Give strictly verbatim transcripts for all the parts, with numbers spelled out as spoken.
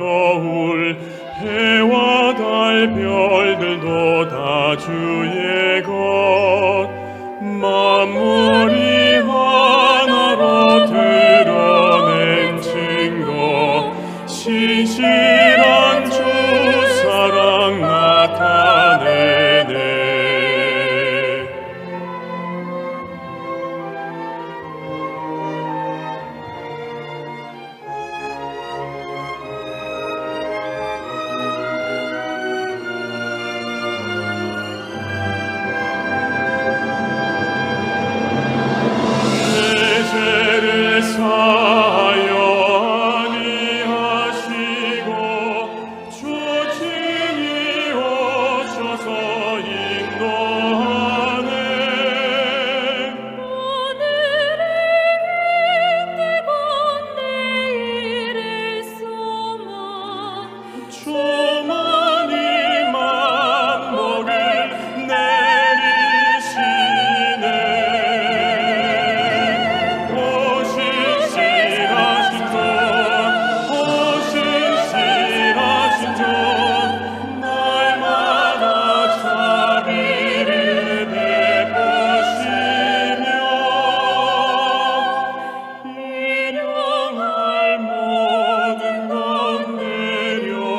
겨울 해와 달 별들도 다 주의 것. 만물이 하나로 드러낸 증거. 신실한 주 사랑 나타내네. 죄를 사하여 아니하시고 주 친히 오셔서 인도하네. 오늘의 힘들고 내일의 소망. 주만이 만복을 내리시네. 오신 신실하신 주, 오신 신실하신 주, 날마다 자비를 베푸시며 일용할 모든 것 내려주시니.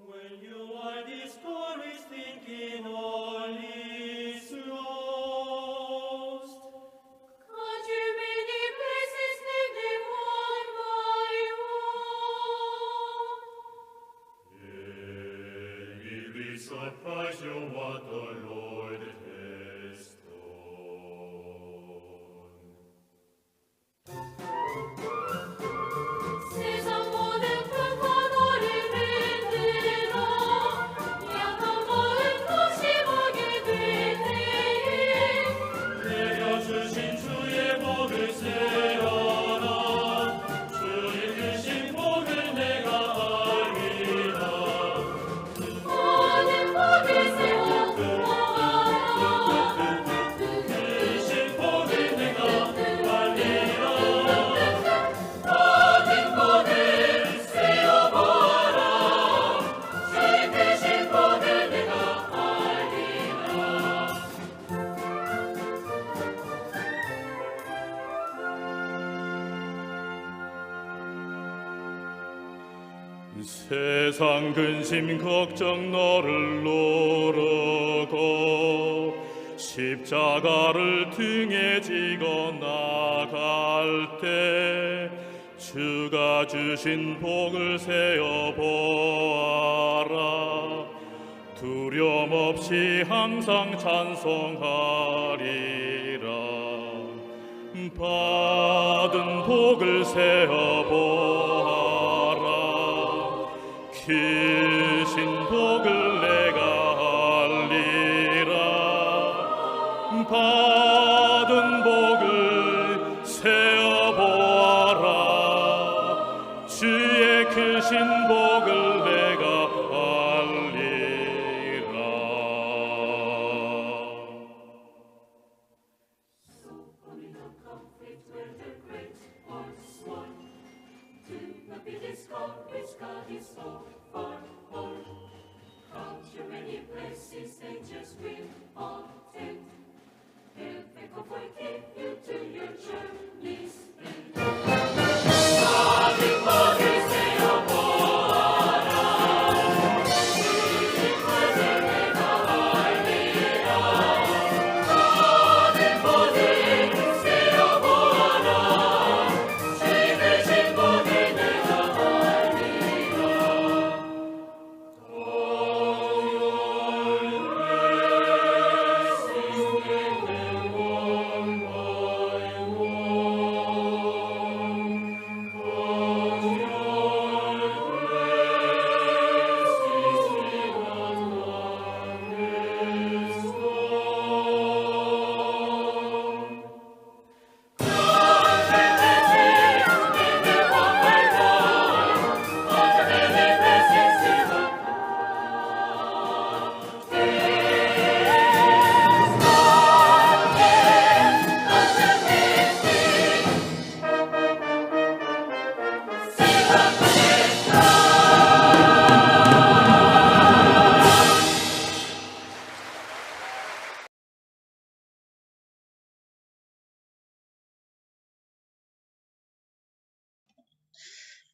When you are discouraged, thinking all is lost. Can't you many places leave them one by one? It will surprise you what the Lord has done. 세상 근심 걱정 너를 누르고 십자가를 등에 지고 나갈 때 주가 주신 복을 세어 보아라. 두려움 없이 항상 찬송하리라. 받은 복을 세어 보아라. 크신 복을 내가 알리라. 받은 복을 세어 보아라. 주의 크신 복을 내가 알리라.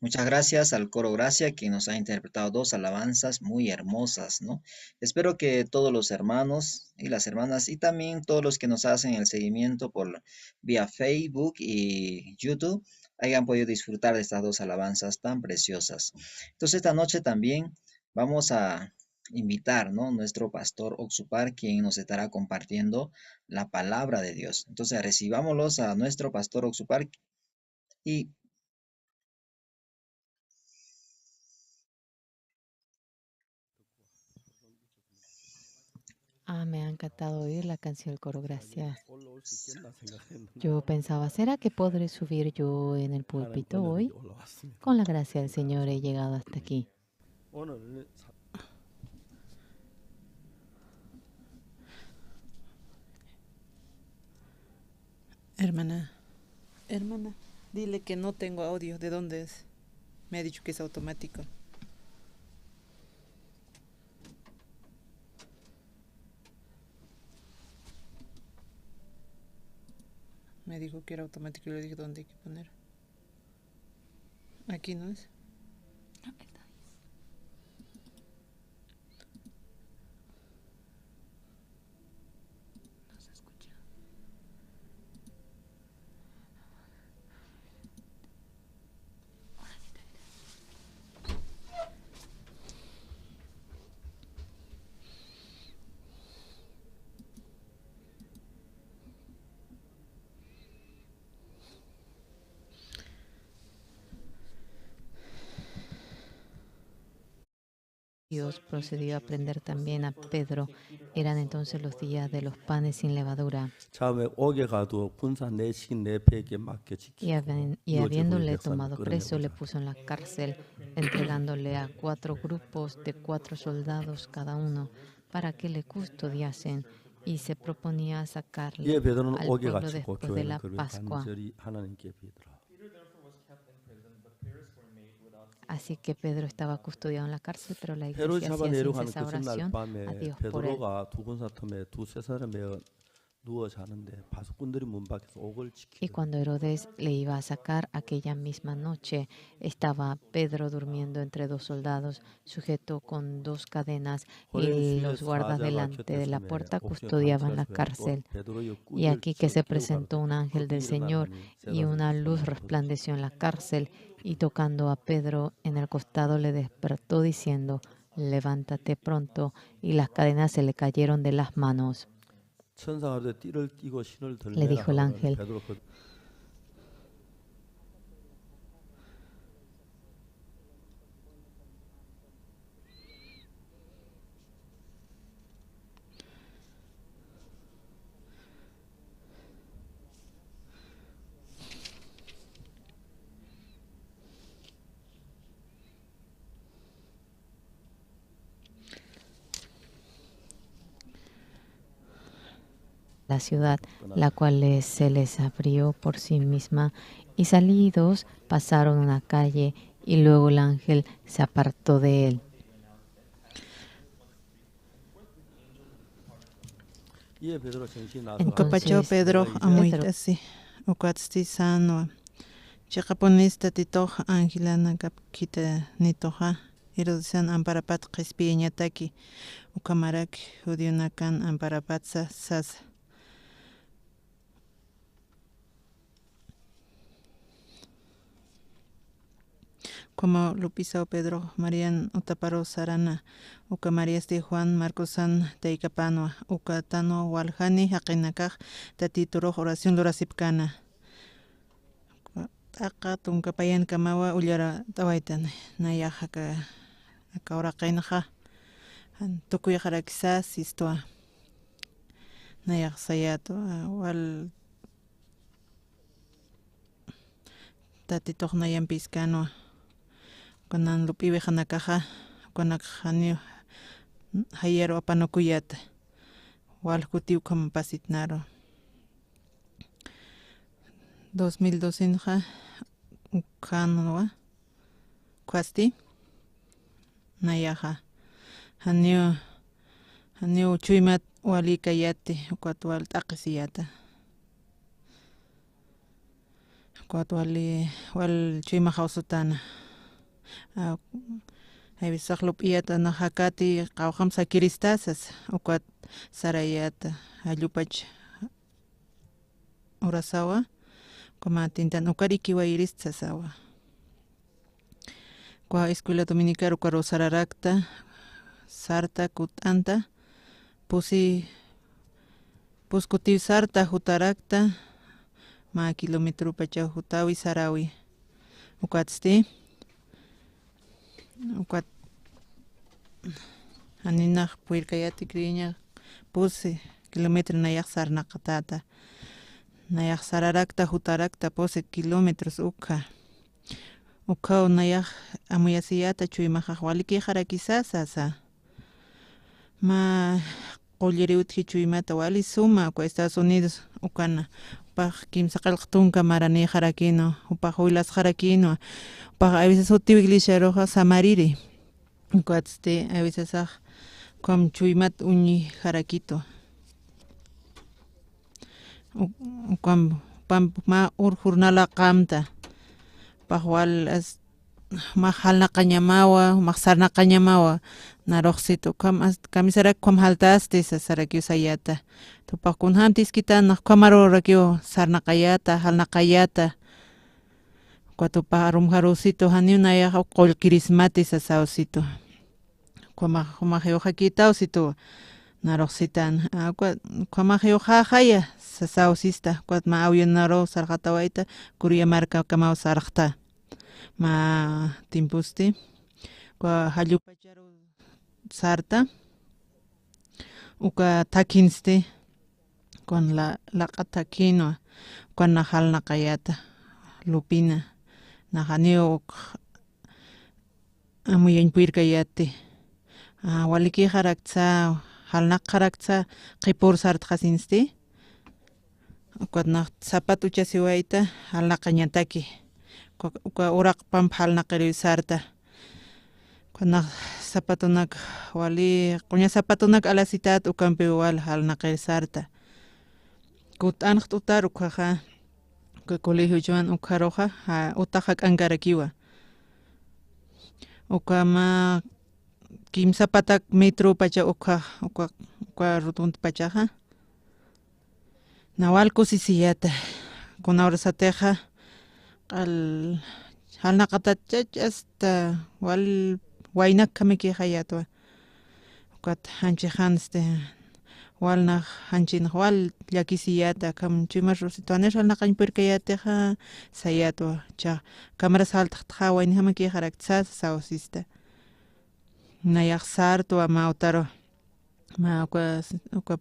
Muchas gracias al coro Gracia, quien nos ha interpretado dos alabanzas muy hermosas, ¿no? Espero que todos los hermanos y las hermanas, y también todos los que nos hacen el seguimiento por vía Facebook y YouTube, hayan podido disfrutar de estas dos alabanzas tan preciosas. Entonces, esta noche también vamos a invitar, ¿no? Nuestro pastor Oxupar, quien nos estará compartiendo la palabra de Dios. Entonces, recibámoslos a nuestro pastor Oxupar y Ah, me ha encantado oír la canción del coro. Gracias. Yo pensaba, ¿será que podré subir yo en el púlpito hoy? Con la gracia del Señor he llegado hasta aquí. Hermana, hermana, dile que no tengo audio. ¿De dónde es? Me ha dicho que es automático. Me dijo que era automático y le dije dónde hay que poner. Aquí no es. Dios procedió a prender también a Pedro. Eran entonces los días de los panes sin levadura. Y habiéndole tomado preso, le puso en la cárcel, entregándole a cuatro grupos de cuatro soldados cada uno, para que le custodiasen, y se proponía sacarle al pueblo después de la Pascua. Así que Pedro estaba custodiado en la cárcel, pero la iglesia hacía sin cesar oración a Dios por él. Y cuando Herodes le iba a sacar aquella misma noche, estaba Pedro durmiendo entre dos soldados, sujeto con dos cadenas, y los guardas delante de la puerta custodiaban la cárcel. Y aquí que se presentó un ángel del Señor, y una luz resplandeció en la cárcel, y tocando a Pedro en el costado le despertó diciendo: "Levántate pronto", y las cadenas se le cayeron de las manos. Le dijo el ángel. La ciudad, la cual se les abrió por sí misma, y salidos pasaron una calle, y luego el ángel se apartó de él. Ukapachaw Pedro amuyt'asi, ukatsti sänwa. Chiqapunis Tatitux angelanakap khitinituxa, Herodesan amparapat qhispiyañataki, ukhamaraki judionakan amparapatsa sasa. Ukhamaw lup'isaw Pedrox Marian utaparu sarana, uka Mariasti Juan Marcosan taykapanwa, uka tanwa waljani jaqinakax Tatiturux oración lurasipkana. T'aqa tunka payankamawa ullarat'awaytan, nayax aka, aka uraqinxa, jan tukuyxarakisa sistwa. Nayax sayätwa, wal Tatitux nayampïskanwa. Kunan lup'iwixanakaxa, kunakxa janiw jayaru apanukuyäta. Wal kuti ukham pasitnaru. Dos mil docenxa ukhanwa, ukhasti nayaxa janiw, janiw chuymat walïkayäti, ukat wal t'aqhisiyäta. Ukat wali, wal chuymaxaw sutana. A, hay veces lup'iyata naxakati qawqham sakirista sasa, ukat sarayata, jallupach urasawa, ukama tintan ukar ikiwayirista sasawa. Ukwa escuela dominical ukaru sararakta, sarta, kut'anta, pusi, puskutiw sarta jutarakta, mä kilómetro pacha jutawi sarawi. Ukatsti, ukat, janinax puyrkayati creeña, pusi kilómetro nayax sarnaqatata. Nayax sararakta, jutarakta, pusi kilómetros ukha. Ukhaw nayax amuyasiyata chuymaxax walikixarakisa sasa. Mä qulliriw utji chuymata wali suma, ukwa Estados Unidos ukana. Jupax kimsa qillq tunka maranïxarakinwa, jupax wilasxarakinwa, jupax a veces jutiw iglesiaruxa samariri. Ukatsti a veces ax ukham chuymat uñjarakitu. U-, ukham, pam-, mä ur jornala qamta. Jupax wal as-, jumax jalnaqañamawa, jumax sarnaqañamawa. Naruxsitu, ukham as-, kamisarak ukham jaltasti, sasarakiw sayata. Jupax kunjämti iskitanax, ukhamaruw rakiw sarnaqayata, jalnaqayata. Ukat jupax arumxarusitu, janiw nayax qullqirismati, sasawsitu. Ukhamax, ukhamax jiwxakïtawsitu, naruxsitan. A, ukwa-, ukhamax jiwxäxaya, sasawsista. Ukat mä avionaruw sarxatawayta, Curiamarcakamaw sarxta. Mä tiemposti, ukwa jallupacharuw sarta, uka thakhinsti, ukan la-, laq'a thakhinwa, ukan nax jalnaqayata, lupina, nax janiw uk amuyañ puyrkayati. A, walikixaraksa, jalnaqxaraksa, qhipür sartxasinsti. Ukat nax zapato uchasiwayta, jalnaqañataki. Uka, uka uraq pamp jalnaqiriw sarta. Ukat nax zapatonak wali, quña zapatonak alasitat, ukampiw wal jalnaqir sarta. Kut'anxt'utar ukhaxa, uka colegiochwan ukharuxa, ja, utax jak'ankarakiwa. Ukhama kimsa patak metro pacha ukha, uka, uka rutunt pachaxa. Nax wal kusisiyata. Kuna urasatixa, q'al, jalnaqatat chach hasta wal waynakhamikixayatwa. Ukat janchixansti, wal nax, janchinax wal llakisiyata, ukham chuymarusitu, janir jalnaqañ puyrkayatixa, sayatwa, cha, ukhamaras jaltxtxa, waynjamakixiraksa, sasawsista. Nayax sartwa mä utaru. Mä uka, uka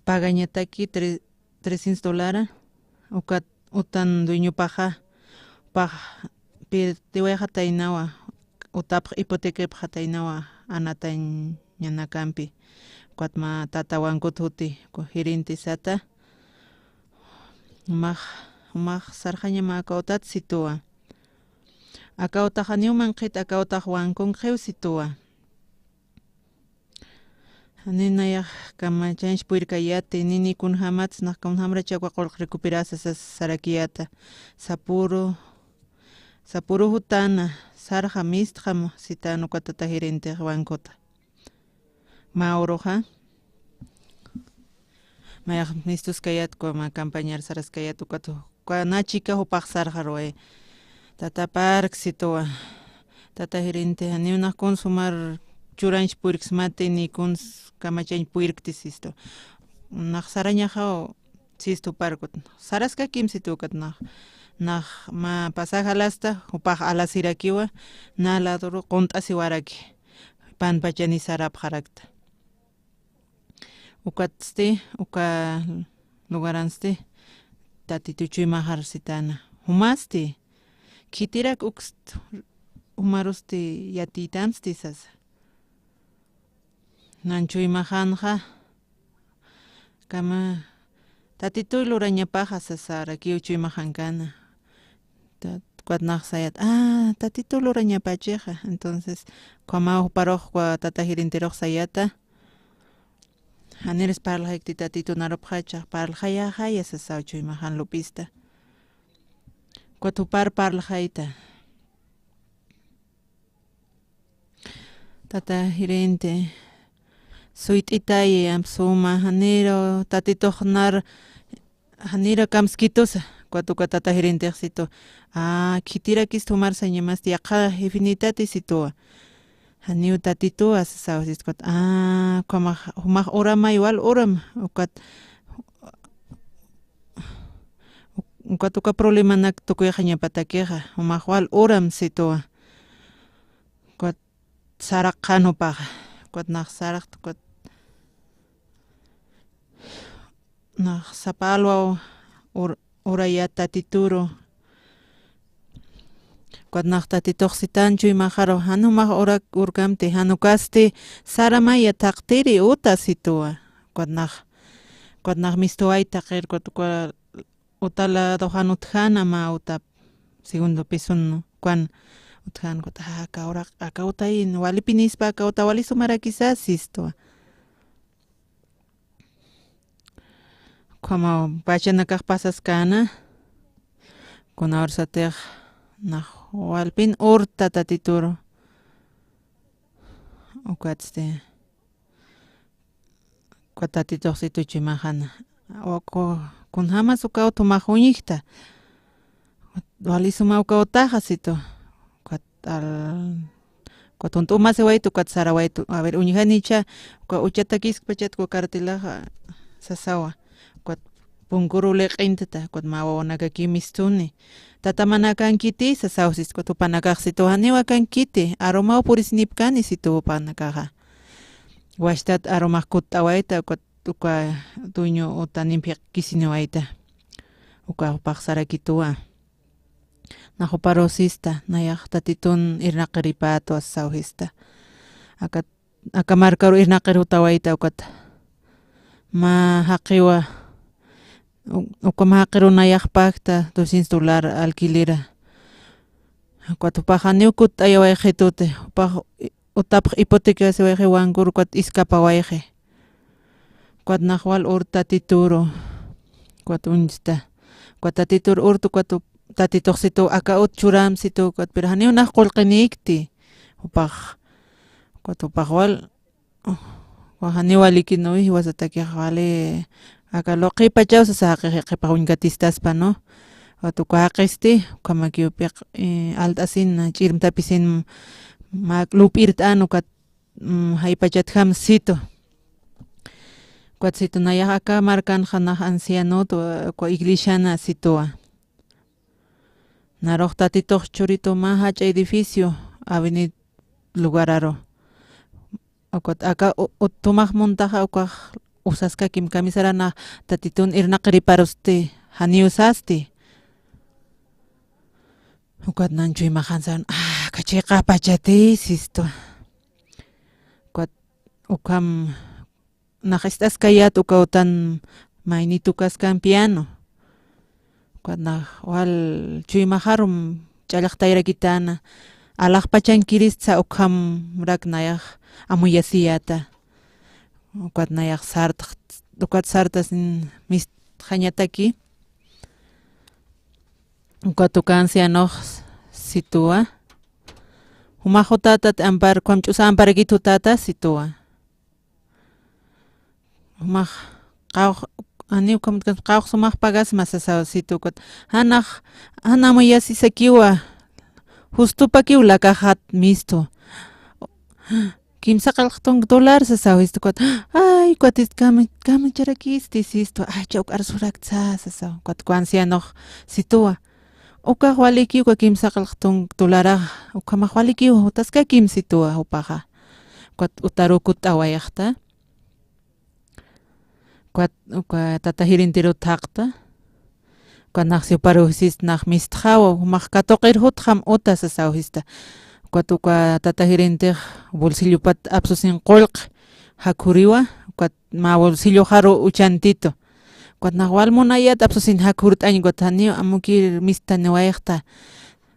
pagañataki tre-, trescientos dólares, ukat utan dueñopaxa, pax pirtiwayxataynawa, utapx hipotecaypxataynawa, anatañanakampi. Ukat mä tata Wankut juti, uka gerente sata. Jumax, jumax sarxañama aka utat situwa. Aka utax janiw manqhit, aka utax Wankunkiw situwa. Janiw nayax kamachañch puyrkayati, nini kunjämats, nax kunjämrachakwa qullq recuperasa sas sarakiyata. Sapüru, sapüru jutana, sarxa mistxam sitan uka tata gerentix Wankuta. Mä uruxa. Mayax mistuskayat, uka mä campañar saraskayat, ukat uka nä chika jupax sarxaruway. Tata Park situwa. Tata gerente, janiw nax kuns jumar churañch puyrksmati, ni kuns kamachañ puyrkti sistu. Nax sarañaxaw sistu parkut. Saraskakim situ ukat nax. Nax mä pasaje alasta, jupax alasirakiwa, nä ladoru qunt'asiwaraki. Panpachani sarapxarakta. Ukatsti, uka lugaransti, Tatitu chuymaxar sitana. Jumasti, khitirak ukst, jumarusti yatiytamsti sasa. Nan chuymaxanxa, kama, Tatituy lurañapaxa sasarakiw chuymaxankana. Ta-, ukat nax sayat, ah, Tatituy lurañapachixa. Entonces, ukhamaw juparux, ukwa tata gerenterux sayata. Janiris parlaxaykti Tatitu narupxacha, parlxayäxaya sasaw chuymaxan lup'ista. Ukat jupar parlxayta. Tata gerente, suyt'itay, amp suma, janira tatitux nar, janira kamskitusa, ukat uka tata gerentix situ. A, khitirakis jumar sañamasti, yaqha jefinitati situwa. Janiw tatituwa sasaw sistu ukat. A, ukhamax, jumax uramay, wal uram, ukat, ukat uka problemanak tukuyxañapatakixa, jumax wal uram situwa. Ukat saraqxan jupaxa. Ukat nax saraqta, ukat nax sapa alwaw ur-, urayat tatituru. Ukat nax tatitux sitan chuymaxaru, jan jumax urak urkamti, jan ukasti saramaya thaqtiri uta situwa. Ukat nax, ukat nax mistuway thaqir, ukat uka uta lado jan utjana mä uta segundo piso, ¿no? Ukan utjan, ukat, a, aka uraq, aka utayin, walipinispa aka uta wali sumarakisa sistu. Ukhama pachanakax pasaskäna, kuna ursatix nax walpin urta tatituru. Ukatsti. Uka tatitux situ chuymaxan. Uka, kunjamas uka uta jumax uñjta. Wali suma uka utaxa situ. Ukat al, ukat junt'umasiwaytu, ukat sarawaytu. A ver, uñjanicha, uka uchatakiskpachat uka cartelaxa sasawa. Ukat punkuru liq'intata, ukat mä wawanakakiw mistuni. Tata, mana akankiti sasaw sistu, ukat jupanakax situ, janiw akankiti, arumaw purisinipkani situ jupanakaxa. Wachtat arumax kutt'awayta, ukat uka dueño utan imphiqkisiniwayta. Uka jupax sarakituwa. Nax juparu sista, nayax tatitun irnaqiripatwa sasaw sista. Aka, aka markaru irnaqir jutawayta ukat. Mä jaqiwa, u-, uka mä jaqiru nayax pakta doscientos dólar alquilera. Ukat jupax janiw kutt'ayawayxituti, jupax utapx hipotecasiwayxi bancor, ukat iskapawayxi. Ukat nax wal ur tatituru. Ukat uñsta. Ukat tatitur urtu, ukat u-, tatitux situ, aka ut churam situ, ukat, pero janiw nax qullqinikti. Jupax. Ukat jupax wal, ukat janiw walikinu, jiwasatakix wali. Aka luqipachaw sasa jaqix, qhipax uñkatistaspa, ¿no? Ukat uka jaqisti, ukhamakiw piq, eh, alt'asin, ch'irmtapisin, mä lup'irt'an, ukat mm, jaypachatjam situ. Ukat situ nayax aka markanxa nax ancianot, uka iglesiana situwa. Narux tatitux churitu mä jach'a edificio, avenida lugararu. Ukat aka u-, ut jumax muntaxa ukax usaskakim, kamisara nax tatitun irnaqiriparusti, janiw sasti. Ukat nan chuymaxan saran, a, aka chiqapachati sistu. Ukat ukham nax ist'askayät uka utan mayni tukaskan piano. Ukat nax wal chuymaxarum ch'allxtayrakitana. Alaxpachankiristsa ukhamrak nayax amuyasiyäta. Ukat nayax sartx, ukat sartasin mistxañataki. Ukat uka ancianox situwa. Jumax jutätat ampar, ukham ch'usa amparakit jutäta situwa. Jumax qawx, janiw ukham qawx sumax pagasma sasaw situ ukat. Janax, jan amuyasisakiwa, justupakiw lakaxat mistu. Kimsa qillqtunka dólar sasaw sistu ukat. Ay, ukat ist kama, kamacharakisti sistu. Ay, cha uk arsuraktsa sasaw. Ukat uka ancianox situwa. Ukax walikiw uka kimsa qillqtunka dolarax. Ukhamax walikiw jutaskakim situwa jupaxa. Ukat utaru kutt'awayxta. Ukat, uka tata gerentero thaqta. Ukat nax siparu sist nax mistxawa, jumax katuqir jutxam uta sasaw sista. Ukat uka tata gerentix bolsillopat apsusin qullq jakhuriwa, ukat mä bolsilloxaru uchantitu. Ukat nax wal munayät apsusin jakhurt'añ, ukat janiw amukir mistaniwayxta.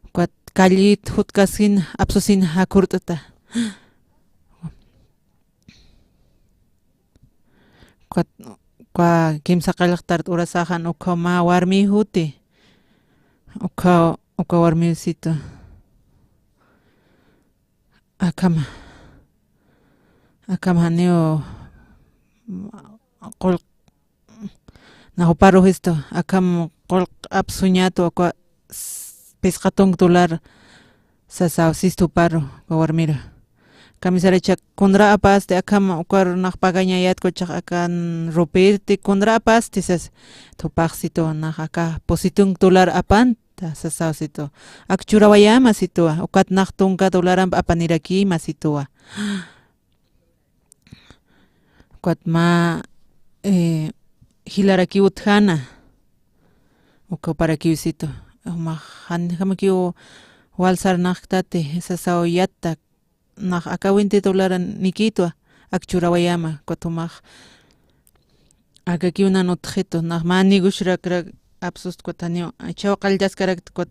Ukat callit jutkaskin apsusin jakhurt'ta. Ukat, uka kimsa qillqtart urasaxan ukhaw mä warmi juti. Ukhaw, uka warmi situ. Akhama. Akham janiw, mm, qullq, nax juparu jistu, akham qullq apsuñätwa, uka s-, phisqa tunk dólar sasaw sistu juparu, uka warmiru. Kamisaracha, kunra apasti, akham ukar nax pagañayät, ukachax akan rupirti, kunra apasti sas, jupax situ, nax aka phisqa tunk dólar apanta sasaw situ. Ak churawayama situwa, ukat nax tunka dolaramp apanirakima situwa. Ukat mä, eh, jilarakiw utjäna. Uka juparakiw situ. Jumax janjamakiw wal sarnaqtati, sasaw yatta. Nax aka veinte dolaranïkitwa, ak churawayama, ukat jumax akakiw nan utjitu, nax mä negociorakrak apsust, ukat janiw, jichhaw qalltaskarakta, ukat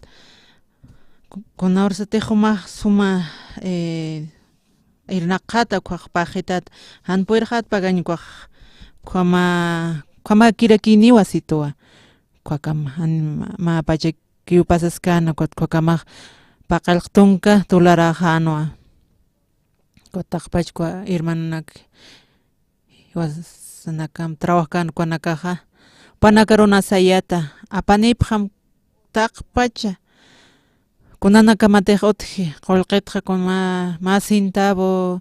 ku-, kuna horsatix jumax suma, eh, irnaqxäta, ukkhax pagxität, jan purirxät pagañ, ukkhax, ukhama, ukhamäkirakïniwa situwa. Ukhakamp jan mä, mä pachakiw pasaskäna, ukat ukhakamp paqallq tunka dolaräxänwa. Ukat taqpach uka hermanonak jiwasanakamp trabajkän ukanakaxa, jupanakaru sayäta, apanipxam taqpacha, kunanakamatix utji, qullqitxa kun mä, mä centavo,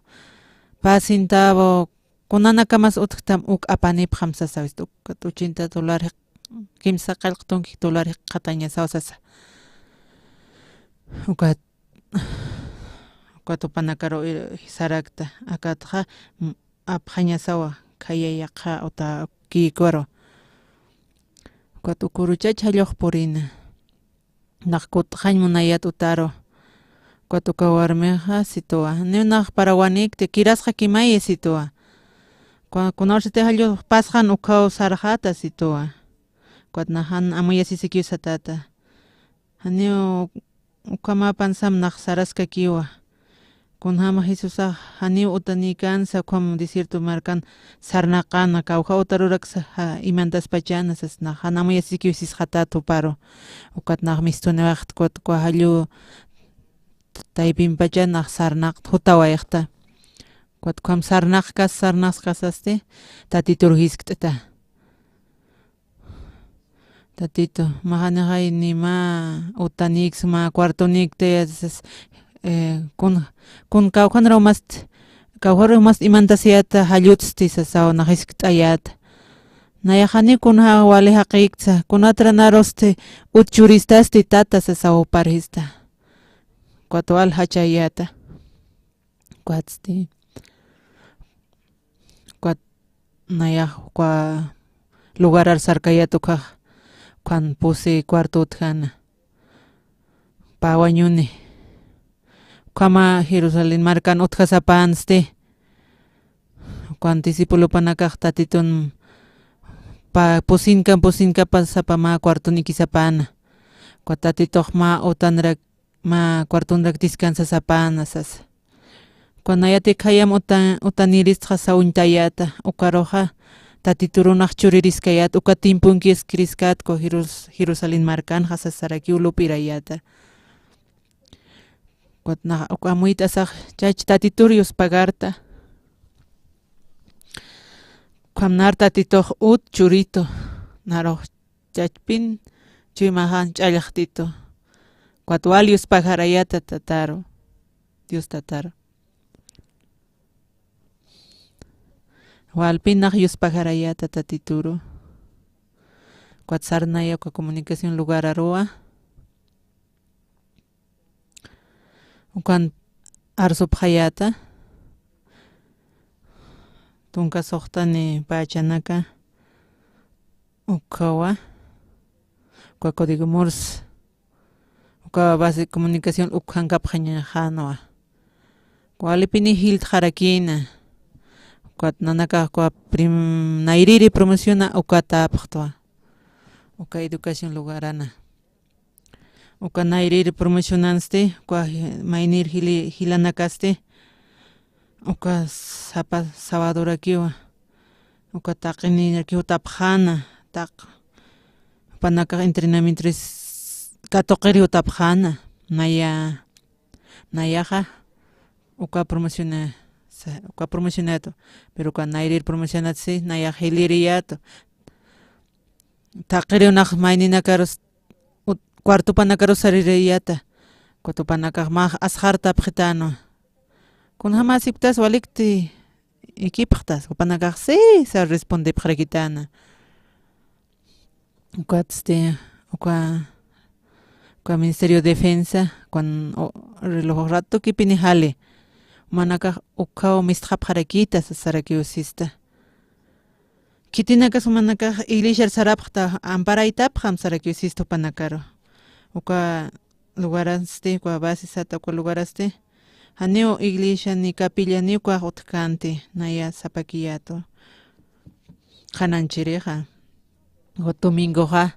pä centavo, kunanakamas utjtam, uk apanipxam sasaw sistu, ukat ochenta dólar jik-, kimsa qillq tunka dólar jikxatañasaw sasa. Ukat, ukat jupanakaru, eh, sarakta, akatxa, mm, apxañasawa, khaya yaqha uta kïkwaru. Ukat uküru chach jallux purina. Nax kutxañ munayät utaru. Ukat uka warmixa situwa, janiw nax parawanïkti, kirasxakimayi situwa. Ku-, kuna horsatix jallux pasxan ukkhaw sarxäta situwa. Ukat nax jan amuyasisikiw satäta. Janiw ukhamäpan sam nax saraskakiwa. Kunjam Jesusax janiw utanïkänsa, ukham desierto markan sarnaqäna, kawkha utaruraksa, ja, imantaspachäna sas, nax jan amuyasisikiw sisxatäta juparu. Ukat nax mistuniwayxt, ukat uka jallu taypimpachä nax sarnaqta jutawayxta. Ukat ukham sarnaqkas, sarnaqskasasti, Tatitur jiskt'ta. Tatitu, mä janixay ni mä utanïksa, mä cuartonïkta, sas, eh, kun, kun kawkhanru mast, kawkhanru mast imantasiyäta, jallutsti sasaw nax jiskt'ayäta. Nayax janiw kunja wali jaqïktsa, kunatran arusti ut churistasti tata sasaw jupar jista. Ukat wal jachayäta. Ukatsti. Ukat nayax uka lugarar sarkayät ukkhax, ukan pusi cuarto utjäna. Pä wañuni. Ukhama Jerusalén markan utjasapänsti. Ukan discipulopanakax Tatitun pä pusinkan, pusinkapas sapa mä cuartonïkisapäna. Ukat Tatitux mä utanrak mä cuartonrak descansasapäna sasa. Kunayati khayam uta-, utanïristxa sasaw uñtayäta, ukaruxa Tatiturunax chuririskayät, uka tiemponkis kiriskätku Jerus-, Jerusalén markanxa sasarakiw lup'irayäta. Ukat nax, uka amuyt'asax chach Tatitur yuspagarta. Ukham nar Tatitux ut churitu, narux chachpin chuymaxan ch'allxtitu. Ukat wal yuspagarayäta Tataru, Dios Tataru. Walpin nax yuspagarayäta Tatituru. Ukat sarnaya uka comunicación lugararuwa. Ukan arsupxayäta. Tunka suxtani pachanaka. Ukhawa. Uka código Morse. Uka base de comunicación ukhankapxañaxänwa. Walipini jiltxarakïna. Ukat nanakax uka prim-, nayrïri promociona ukatäpxtwa. Uka educación lugarana. Uka nayrïri promocionansti, uka ji-, maynïr jili-, jilanakasti, uka sapa sabadorakiwa, uka taqinirakiw jutapxäna, taq, jupanakax entrenamientoris katuqir jutapxäna, naya, nayaxa, uka promocionasipxta. uka promocionayätwa. Pero uka nayrir promocionat si nayax jiliriyätwa. Taqiriw nax mayninakarus, ut-, cuartopanakarus saririyäta. Cuartopanakax mä asxartapxitänwa. Kunjamäsipktas, walikti ikipxtas, jupanakax si, sar respondipxarakitana. Ukat este, uka, uka Ministerio de Defensa, ukan, o, reloj ratukipini jali. Jumanakax ukhaw mistxapxarakita sasarakiw sista. Khitinakas jumanakax iglesiar sarapxta, amparaytapxam sarakiw sista jupanakaru. Uka lugarasti, uka base sata uka lugarasti, janiw iglesia ni capilla ni ukax utjkänti, naya sapakiyätwa. Qhananchirixa, uka domingoxa,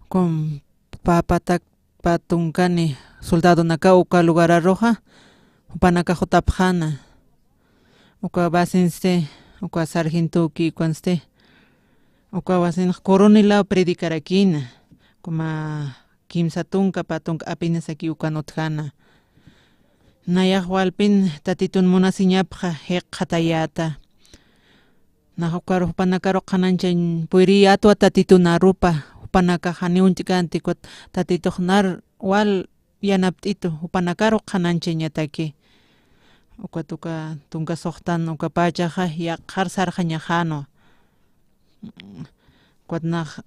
kun papatak pä tunkani soldadonakaw uka lugararuxa, jupanakax jutapxäna. Uka basensti, uka sargentoki ukansti, uka basenx coronelaw predikarakïna, como kimsa tunka, pä tunka apenas aki ukan utjäna. Nayax walpin Tatitun munasiñapxa jikxatayäta. Nax ukaru jupanakaru qhananchañ puyriyätwa Tatitun arupa, jupanakax janiw uñt'känti, ukat Tatitux nar wal yanapt'itu, jupanakaru qhananchañataki. Ukat uka tunka suxtan uka pachaxa yaqhar sarxañaxänwa. Ukat nax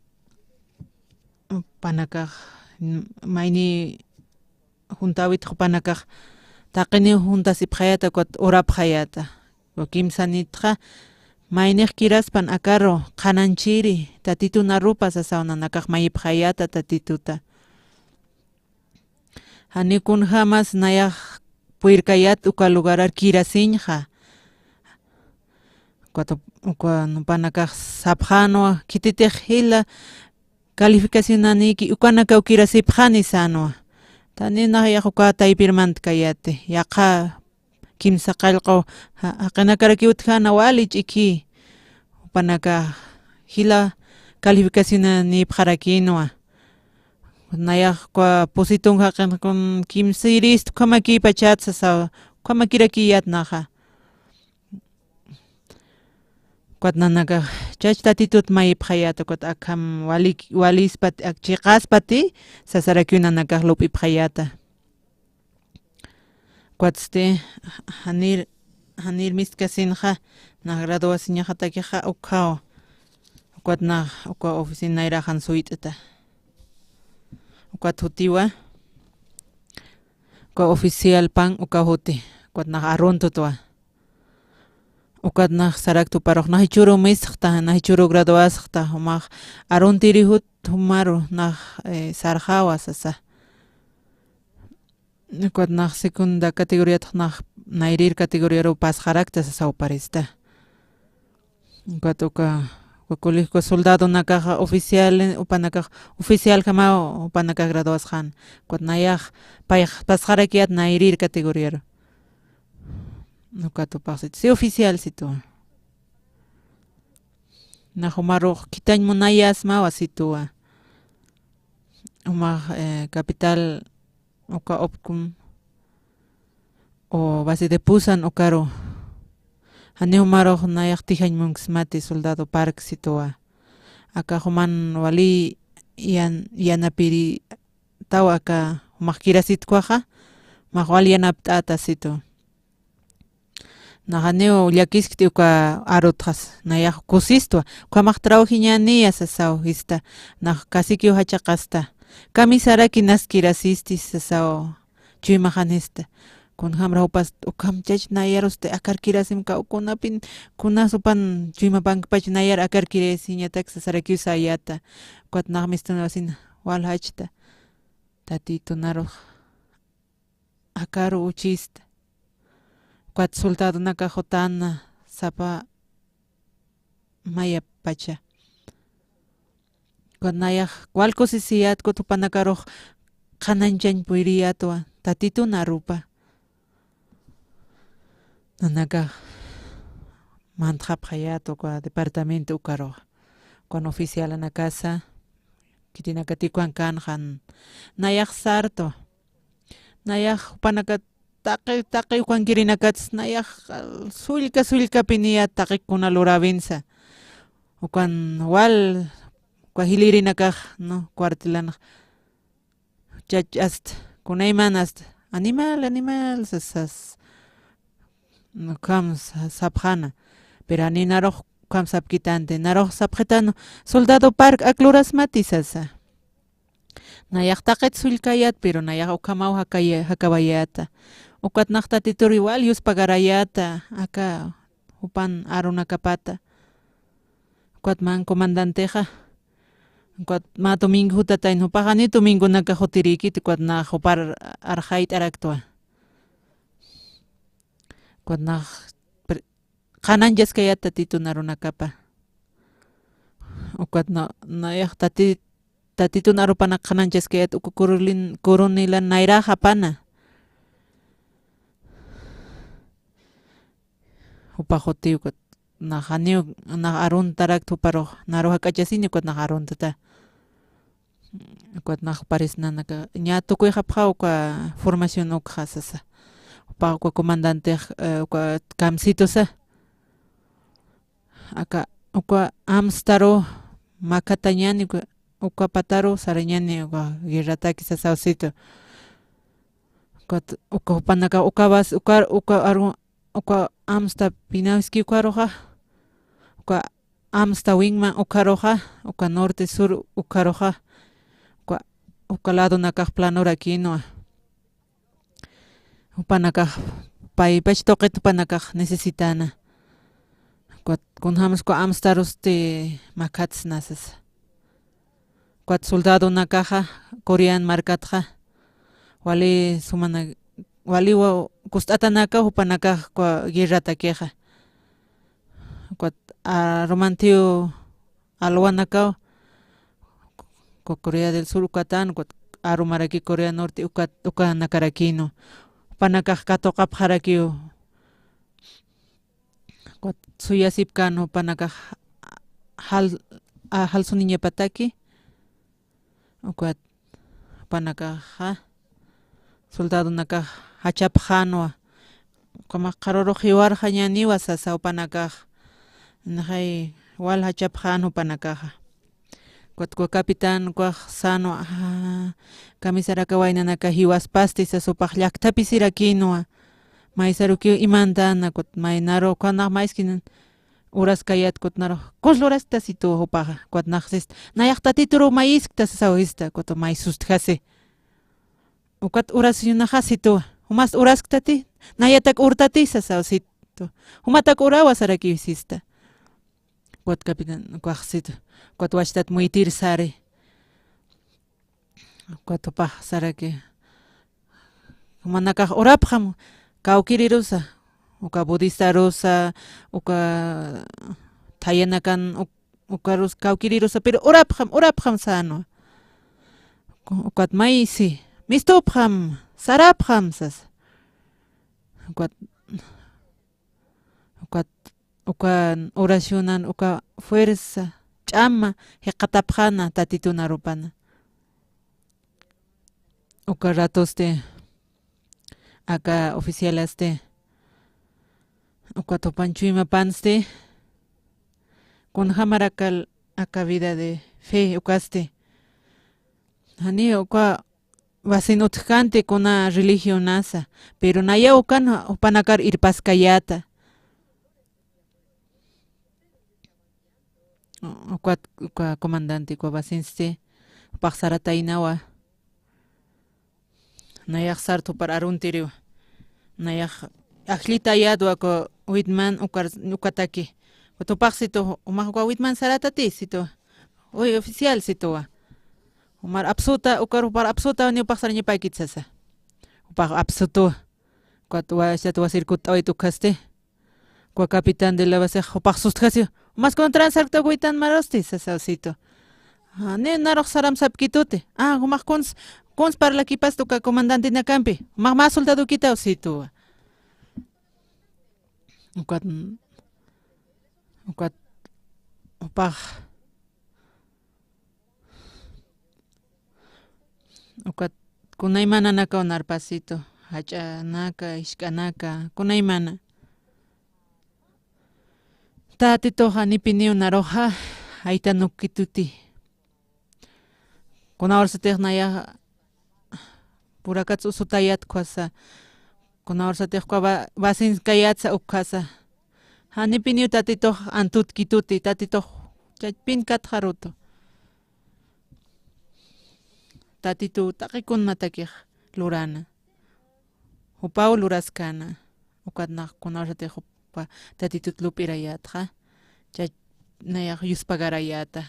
jupanakax, mayni juntäwit jupanakax, taqiniw juntasipxayäta, ukat orapxayäta. Uka kimsanitxa, maynix kiraspan akaru qhananchiri, Tatitun arupa sasaw nanakax mayipxayäta Tatituta. Janiw kunjämas nayax puyrkayät uka lugarar kirasiñxa. Ukat, uka jupanakax sapxänwa, khititix jila calificacionanïki ukanakaw kirasipxani sänwa. Tani nayax uka taypir mantkayäti, yaqha kimsa qallqu ja-, jaqinakarakiw utjäna wali ch'ikhi. Jupanakax jila calificacionanïpxarakïnwa. Nayax uka pusitun jaqin kun kimsirist ukhamakïpachät sasaw, ukhamakirakiyät naxa. Ukat nanakax chach Tatitut mayipxayäta, ukat akham wali, walispat, ak chiqaspati, sasarakiw nanakax lup'ipxayäta. Ukatsti, janir, janir mistkasinxa, nax graduasiñaxatakixa ukhaw. Ukat nax, uka oficina nayraxan suyt'ta. Ukat jutiwa, uka oficial pan, uka juti. Ukat nax aruntutwa. Ukat nax saraktwa juparux, nax jichhüru mistxta, nax jichhüru graduasxta, jumax aruntiri jut jumaru nax, eh, sarxawa sasa. Ukat nax segunda categoriatx nax nayrir categoriaru pasxarakta sasaw parista. Ukat uka, uka colegio soldadonakaxa oficial, jupanakax oficialjamaw, jupanakax graduasxän. Ukat nayax payx pasxarakiyät nayrir categoriaru. Ukat jupax situ, si oficial situ. Nax jumarux khithañ munayasmawa situwa. Jumax, eh, capital uka obcom o base de Pusan ukaru. Janiw jumarux nayax thijañ munksmati Soldado Park situwa. Aka juman wali yan-, yanapiritaw aka jumax kirasitkuxa, jumax wal yanapt'ata situ. Nax janiw llakiskti uka arutxas, nayax kusistwa, ukhamax trabajiñäniya sasaw jista, nax kasikiw jachaqasta. Kamisaraki nas kirasisti sasaw, chuymaxanista. Kunjamra jupas ukham chach nayarusti akar kirasim, kawkunapin kunas jupan chuymapankpach nayar akar kirasiñatak sasarakiw sayäta. Ukat nax mistunawasina, wal jachta. Tatitun arux akaru uchista. Ukat soldadonakax jutäna sapa mayapacha. Ukat nayax wal kusisiyät, ukat jupanakarux qhananchañ puyriyätwa Tatitun arupa. Nanakax mantxapxayät uka departamento ukaruxa. Ukan oficialanakasa, khitinakatiw ukan känxan, nayax sartwa. Nayax jupanakat taqi, taqi ukankirinakats nayax, ah, sullka, sullkapi niyät taqi kuna luräwinsa. Ukan wal, uka jilïrinakax, ¿no? Cuartelanax. Chach ast, kunayman ast, animal, animal, sas, sas. Ukham sa-, sapxäna. Pero janiw narux ukham sapkitänti, narux sapxitan, soldado park, ak lurasmati sasa. Nayax taqit sullkäyät, pero nayax ukhamaw jakaya-, jakawayäta. Ukat nax Tatitur igual yuspagarayäta, aka jupan arunakapata. Ukat man comandantexa, ukat mä domingo jutatayn, jupax janiw domingonakax jutirïkiti, ukat nax jupar arxayt'araktwa. Ukat nax pre-, qhanañchaskayät Tatitun arunakapa. Ukat na-, nayax Tati-, Tatitun arupanak qhanañchaskayät uka kurulin-, kurunilan nayraxapana. Jupax jutiw ukat nax janiw, nax aruntarakt juparux, naru jak'achasini ukat nax aruntata. Ukat nax juparis nanaka, ña tukuyxapxä uka formación ukxa sasa. Jupax uka comandantex, eh, uka kamsitusa. Aka, uka amstaru makhatañäni, uka, uka pataru sarañäni, uka guerrataki sasaw situ. Ukat, uka jupanaka, uka bas, uka, uka aru, uka amsta pinawiski ukaruxa, uka amsta wingman ukaruxa, uka norte sur ukaruxa, uka, uka ladonakax planorakinwa. Jupanakax, paypach tuqit jupanakax necesitäna. Ukat, kunjämas uka amstarusti makhatsna sasa. Ukat soldadonakaxa, Corean markatxa, wali sumana, wali wa-, kust'atanakaw jupanakax uka guerratakixa. Ukat, a, arumantiw alwanakaw, uka Corea del Sur ukatän, ukat arumaraki Corea Norte ukat, ukanakarakïnwa. Jupanakax katuqapxarakiw. Ukat suyasipkän jupanakax jal-, a, jalsuniñapataki. Ukat jupanakaxa, soldadonakax jachapxänwa. Ukhamax qharürux jiwarxañäniwa sasa jupanakax. Naxay wal jachapxän jupanakaxa. Ukat uka capitán ukax sänwa, ah, camisaraka waynanaka jiwaspasti sasa, jupax llakthapi sirakïnwa. Maysarukiw imantäna, ukat maynaru, ukhanax mayskinan uraskayät, ukat narux, kuns luraskta situwa jupaxa, ukat nax sist, nayax Tatituru mayiskta sasaw sista, ukat may sustjasi. Ukat urasyunaxa situwa, jumast urasktati, nayatak urtati sasaw situ. Jumatak urawa sarakiw sista. Ukat capitán, ukax situ, ukat wachtat muytir sari. Ukat jupax saraki, jumanakax urapxam, kawkïrirusa, uka budistarusa, uka thayanakan, uk-, ukarus kawkïrirusa, pero urapxam, urapxam sänwa. Ukat maysi, mistupxam, sarapxam sasa. Ukat Ukat, uka oracionan, uka fuerza, ch'ama, jikxatapxäna, Tatitun arupana. Uka ratosti, aka oficialasti, uka tupan chuymapansti, kunjamarakal aka vida de fe, ukasti. Jani, uka wasin utjkanti kuna religionasa, pero nayaw ukan jupanakar irpaskayäta. Ukat, uka comandante, uka wasinsti, jupax sarataynawa. Nayax sart jupar aruntiriwa. Nayax ajllitayätwa uka witman ukar, ukataki. Jupax situ, jumax uka witman saratati situ. Uy, oficial situwa. Jumar apsuta, ukar jupar apsuta, ni jupax sarañapäkit sasa. Jupax apsutuwa. Ukat wachat wasir kutt'awayt ukhasti. Uka capitán de la basix jupax sustjasi. Jumas contran sarkta uka witan marusti, sasaw situ. Ah, ni narux saram sapkituti. Ah, jumax kuns, kuns parlakipasti uka comandantinakampi. Jumax mä soldadokitaw situwa. Ukat, ukat, jupax. Ukat kunaymananakaw narpasitu, jach'anaka, jisk'anaka, kunaymana. Tatitux janipiniw naruxa, jaytanukkituti. Kunawsatix nayax purakats usutayät ukhasa, kunawsatix uka va-, vasinskayätsa ukhasa. Janipiniw Tatitux antutkituti, Tatitux chachpin katxarutu. Tatitu taqi kunmatakix lurana. Jupaw luraskana. Ukat nax kunawsatix jupa Tatitut lup'irayätxa. Chay nayax yuspagarayäta.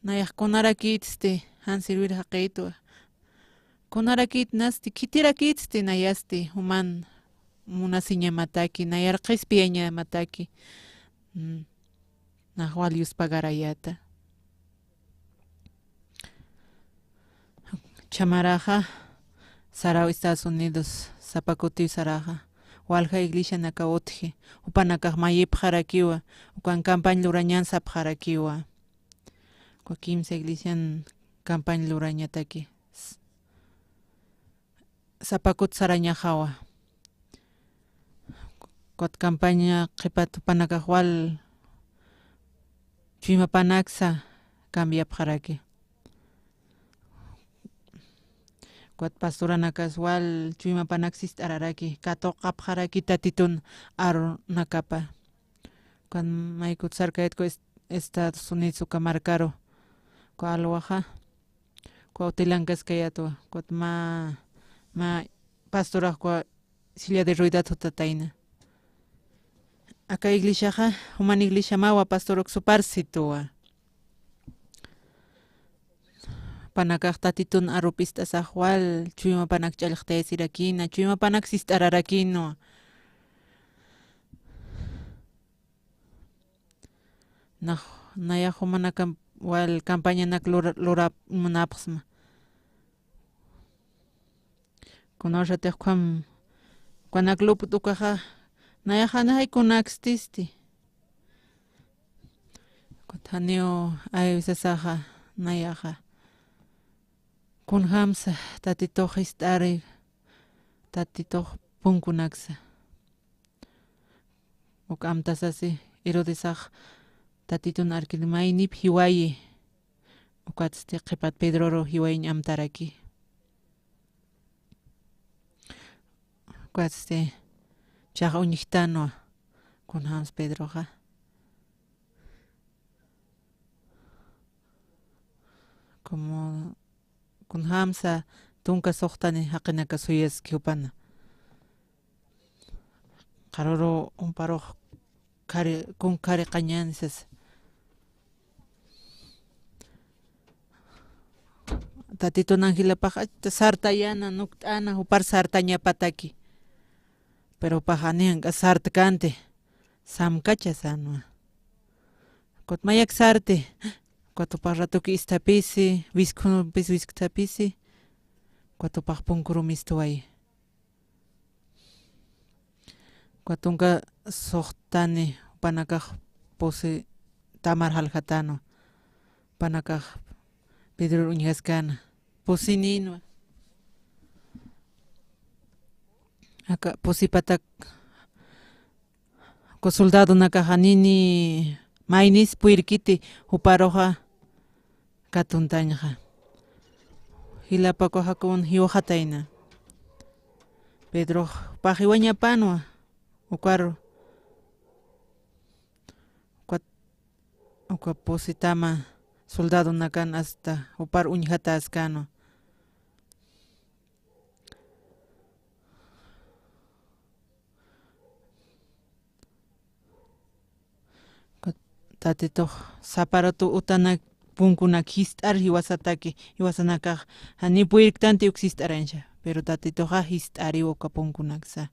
Nayax kunarakïtsti, jan sirvir jaqïtwa. Kunarakïtnasti, khitirakïtsti, nayasti, juman munasiñamataki, nayar qhispiyañamataki. Mm. Nax wal yuspagarayäta. Chhamaraxa, saraw Estados Unidos, sapa kutiw saraxa, walja iglesianakaw utji, jupanakax mayipxarakiwa, ukan campaña lurañan sapxarakiwa. Uka kimsa iglesian campaña lurañataki. Sapa kut sarañaxawa. Ukat campaña qhipat jupanakax wal chuymapanaksa cambiapxaraki. Ukat pastoranakas wal chuymapanaksa sist'araraki, katuqapxaraki Tatitun arunakapa. Ukat maykut sarkayät uka Est-, Estados Unidos uka markaru, uka alwaxa. Ukaw tilankaskayätwa, ukat mä, mä pastorax uka silla de ruedat jutatayna. Aka iglesiaxa, juman iglesiamawa, pastor uk supar situwa. Jupanakax Tatitun arup ist'asax wal, chuymapanak ch'allxtayasirakïna, chuymapanak sist'ararakïnwa. Nax, nayax jumanakam wal campañanak lura-, lurap munapxsma. Kunawsatix ukham, ukanak lup'ut ukaxa, nayax jani jaykunakstisti. Ukat janiw aywisasaxa, nayaxa. Kunjamsa, Tatitux jist'ari, Tatitux punkunaksa. Uk amtasasi Herodesax Tatitun arkir maynip jiwayi. Ukatsti qhipat Pedroru jiwayiñ amtaraki. Ukatsti chax uñjtanwa kunjams Pedroxa. Como kunjamsa tunka suxtani jaqinaka suyaski jupana. Qaruru umparux khari, kun khari qañani sasa. Tatitun angelpax achta sartayana, nukt'ana, jupar sartañapataki. Pero jupax jani jank'a sartkanti, samkacha sänwa. Ukat mayak sarti, ukat jupax ratuki isthapisi, wiskhunupis wisktapisi, ukat jupax punkurum istwayi. Ukat tunka suxtani jupanakax pusi tamar jaljatänwa. Jupanakax Pedror uñjaskäna. Pusinïnwa. Aka pusipatak uka soldadonakaxa nini maynis purirkiti juparuxa katuntañxa. Jilapa ukax jakuwan jiwxatayna. Pedrox jupax jiwañapänwa, ukaru, uka, uka pusi tama soldadonakan hasta jupar uñjatäskänwa. Tatitux saparatu utanak punkunak jist'ar jiwasataki, jiwasanakax jani purirktanti uk sist'arañsa, pero Tatituxa jist'ariw uka punkunaksa.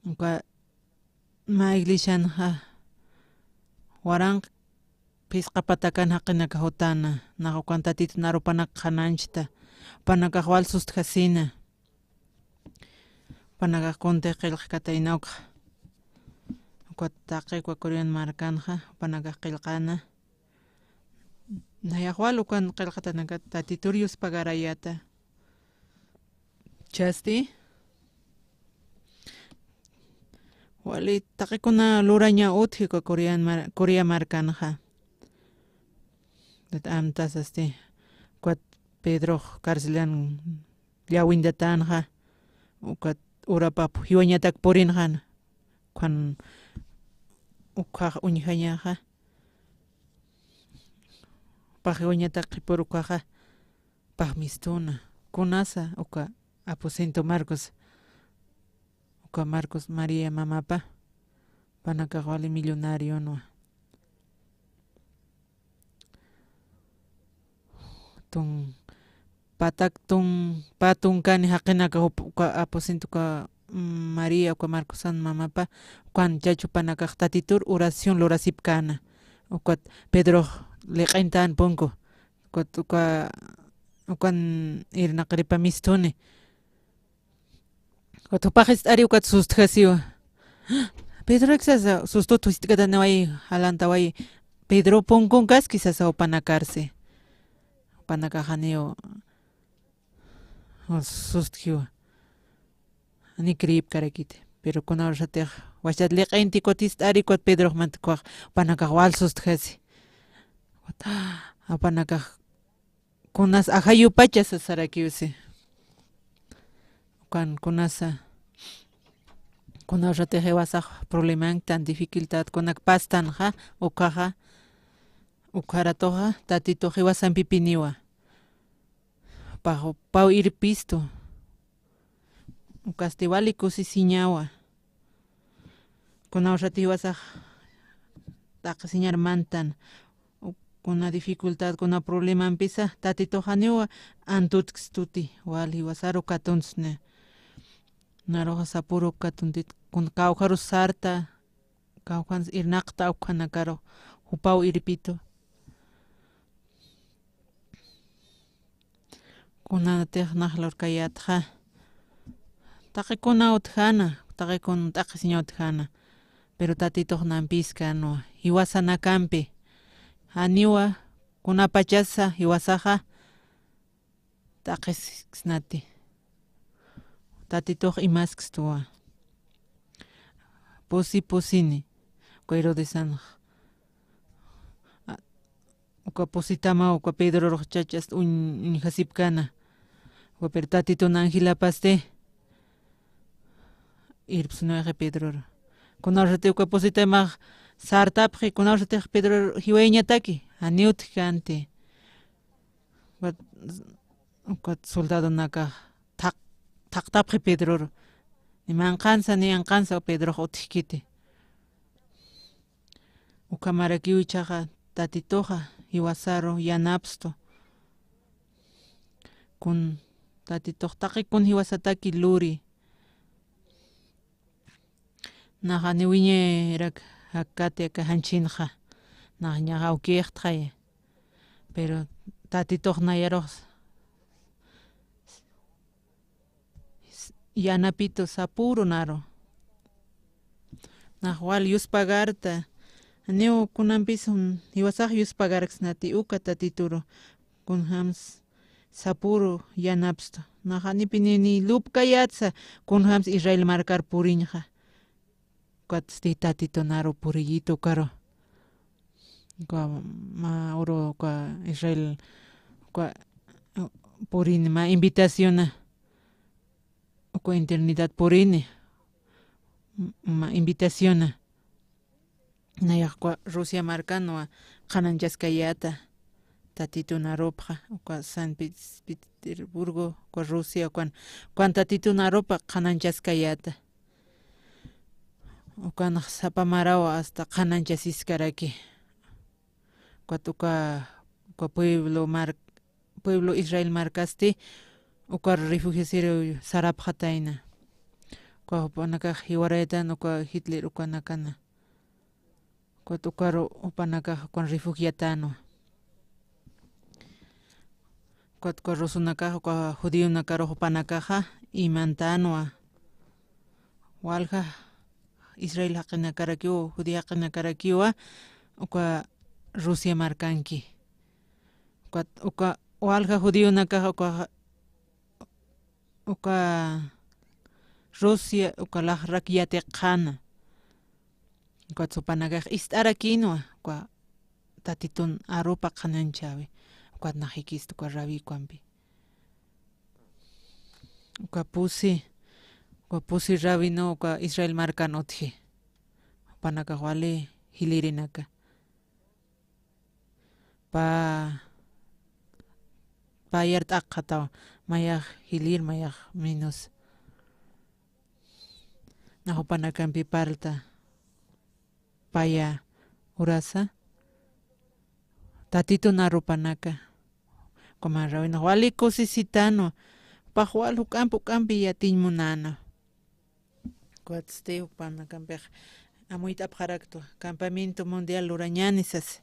Uka mä iglesianxa waranq phisqa patakan jaqinaka jutana, nax ukan Tatitun arupanak qhanañchta, jupanakax wal sustjasina. Jupanakax kuntix qillqkatayna ukxa. Ukat taqi uka Corea markanxa, jupanakax qillqana. Nayax wal ukan qillqatanakat Tatitur yuspagarayäta. Chasti, wali taqikuna luraña utji uka Corea mar-, Corea markanxa. Dat amtasasti, ukat Pedrox carcelan llawindatanxa, ukat urapap jiwañatak purinxan, ukhan, ukhax uñjañaxa, pax jiwañatak qhipur ukhaxa, pax mistuna, kunasa uka aposento Marcos, uka Marcos María mamapa, panakax wali millonarionwa. Tun, patak tun, pä tunkani jaqinaka jup-, uka aposento uka, mm, María, uka Marcosan mamapa, ukan chachupanakax Tatitur oración lurasipkäna. Ukat Pedrox liq'intan punku. Ukat uka, ukan irnaqiripa mistuni. Ukat jupax ist'ari ukat sustjasiwa. Pedro, sasa, sustut jist'kataniway, jalantaway. Pedro punkun kaski sasa jupanakarsi. Jupanakax janiw sustjiwa. Jani creepkarakiti. Pero kuna urasatix wachat liq'inti ukat ist'ari ukat Pedrox mantkwax, jupanakax wal sustjasi. Ukat, jupanakax kunas ajayupacha sasarakiwsi. Ukan kunasa, kuna urasatix jiwasax problemanktan, dificultadkunak pastanxa, ukhaxa, ukharatuxa Tatitux jiwasampipiniwa. Pax jupaw irpistu. Ukasti wali kusisiñawa. Kuna urasati jiwasax taqisiñar mantan. U-, kuna dificultad, kuna problemampisa, Tatitux janiw antutkistuti, wal jiwasaru katuntsni. Naruxa sapüru katuntit, kun kawkharus sarta, kawkhans irnaqta ukhanakaru, jupaw irpitu. Kunatix nax lurkayätxa, taqikuna utjäna, taqikun t'aqhisiña utjäna, pero Tatitux nampïskänwa, jiwasanakampi, janiwa kunapachasa jiwasaxa t'aqhisksnati. Tatitux imaskstuwa. Pusi pusini, uka Herodesanx. A, uka pusitamaw, uka Pedrorux chachast uñ-, uñjasipkäna. Uka pero Tatitun angelapasti irpsnuyxi Pedror. Kuna urasati uka pusitamax sartapxi, kuna urasatix Pedror jiwayañataki, janiw utjkänti. Ukat, ukat soldadonakax thaq-, thaqtapxi Pedror. Ni manqhansa, ni anqhansa Pedrox utjkiti. Ukhamarakiw jichhaxa Tatituxa jiwasaru yanapstu. Kun Tatitux taqi kun jiwasataki luri. Nax janiw wiñayarak jakkati aka janchhinxa. Nax ñaxa awkixtxaya. Pero Tatitux nayarux yanapitu sapüru naru. Nax wal yuspagarta. Janiw kunampis, mm, jiwasax yuspagarksnati uka Tatituru. Kunjams sapüru yanapstu. Nax janipini ni lupkayätsa kunjams Israel markar puriñxa. Ukatsti Tatitun aru puriyitu ukaru. Uka mä uru uka Israel uka, uh, purini mä invitaciona. Uka eternidad purini m-, mä invitaciona. Nayax uka Rusia markanwa qhanañchaskayäta. Tatitun arupxa, uka San Pit-, Petersburgo, uka Rusia, ukan, ukan Tatitun arupa qhanañchaskayäta. Ukan sapa maraw hasta qhanañchasiskaraki. Ukat uka, uka pueblo mar-, pueblo Israel markasti, uka refugiasiru sarapxatayna. Uka jupanakax jiwaraytan uka Hitler ukanakana. Ukat ukaru jupanakax ukan refugiatänwa. Ukat uka rusunakax uka judionakaru jupanakaxa imantänwa. Walja Israel jaqinakarakiw, judío jaqinakarakiwa uka Rusia markanki. Ukat uka walja judionakax uka uka Rusia, uka laxrak yatiqxäna. Ukat jupanakax ist'arakinwa, uka Tatitun arupa qhananchäwi, ukat nax jikista uka rawi ukampi. Uka pusi, uka pusi rawinu, uka Israel markan utji. Jupanakax wali jilirinaka. Pa, pä yart'aqxatawa, mayax jilir, mayax minus. Nax jupanakampi parlta, paya urasa, Tatitun arupanaka. Uka mä rawinax wali kusisitanwa, jupax wal juk'amp juk'ampi yatiñ munäna. Ukatsti jupanakampix amuyt'apxaraktwa, campamento mundial lurañäni sasa.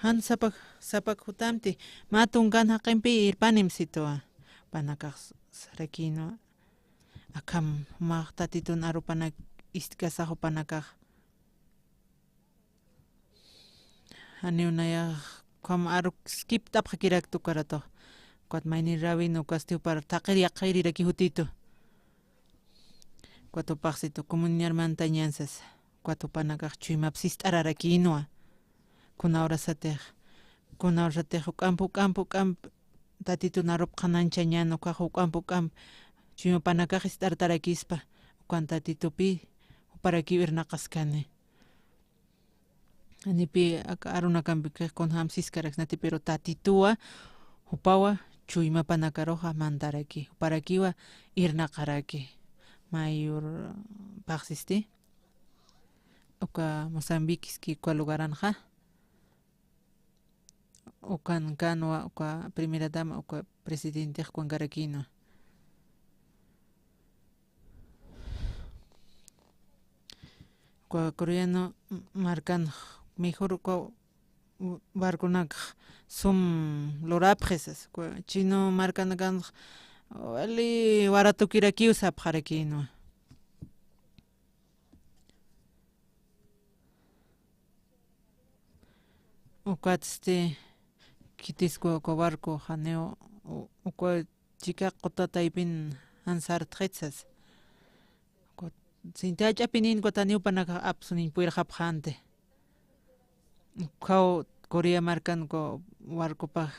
Jan sapak, sapak jutamti, mä tunkan jaqimpi irpanim situwa. Jupanakax sarakïnwa. Akham jumax Tatitun arupanak ist'kasa jupanakax. Janiw nayax ukham aruskipt'apxakirakta ukaratux. Ukat mayni rawin ukasti jupar thaqhir yaqhiriraki jutitu. Ukat jupax situ comunidad mantañan sasa. Ukat jupanakax chuymap sist'ararakïnwa. Kuna urasatix, kuna urasatix juk'amp, juk'amp, juk'amp Tatitun arup qhananchañän, ukax juk'amp, juk'amp chuymapanakax ist'artarakispa, ukan Tatitupi juparakiw irnaqaskani. Janipi aka arunakampikix kunjam siskaraksnati, pero Tatituwa, jupawa, chuymapanakaruxa mantaraki, juparakiwa irnaqaraki. Mayur paxsisti, uka Mozambique iski uka lugaranxa, ukan kanwa, uka primera dama, uka presidentex kunkarakinwa. Uka coreano markan mejor uka barconak sum lurapxi sasa, uka chino markanakanx wali waratukirakiw sapxarakinwa. Ukatsti khitisku uka barco janiw u-, uka chika quta taypin jan sartxit sasa. Uka sinti jach'apinïn ukat janiw jupanakax apsuniñ purirxapxänti. Ukhaw Corea markan uka barcopax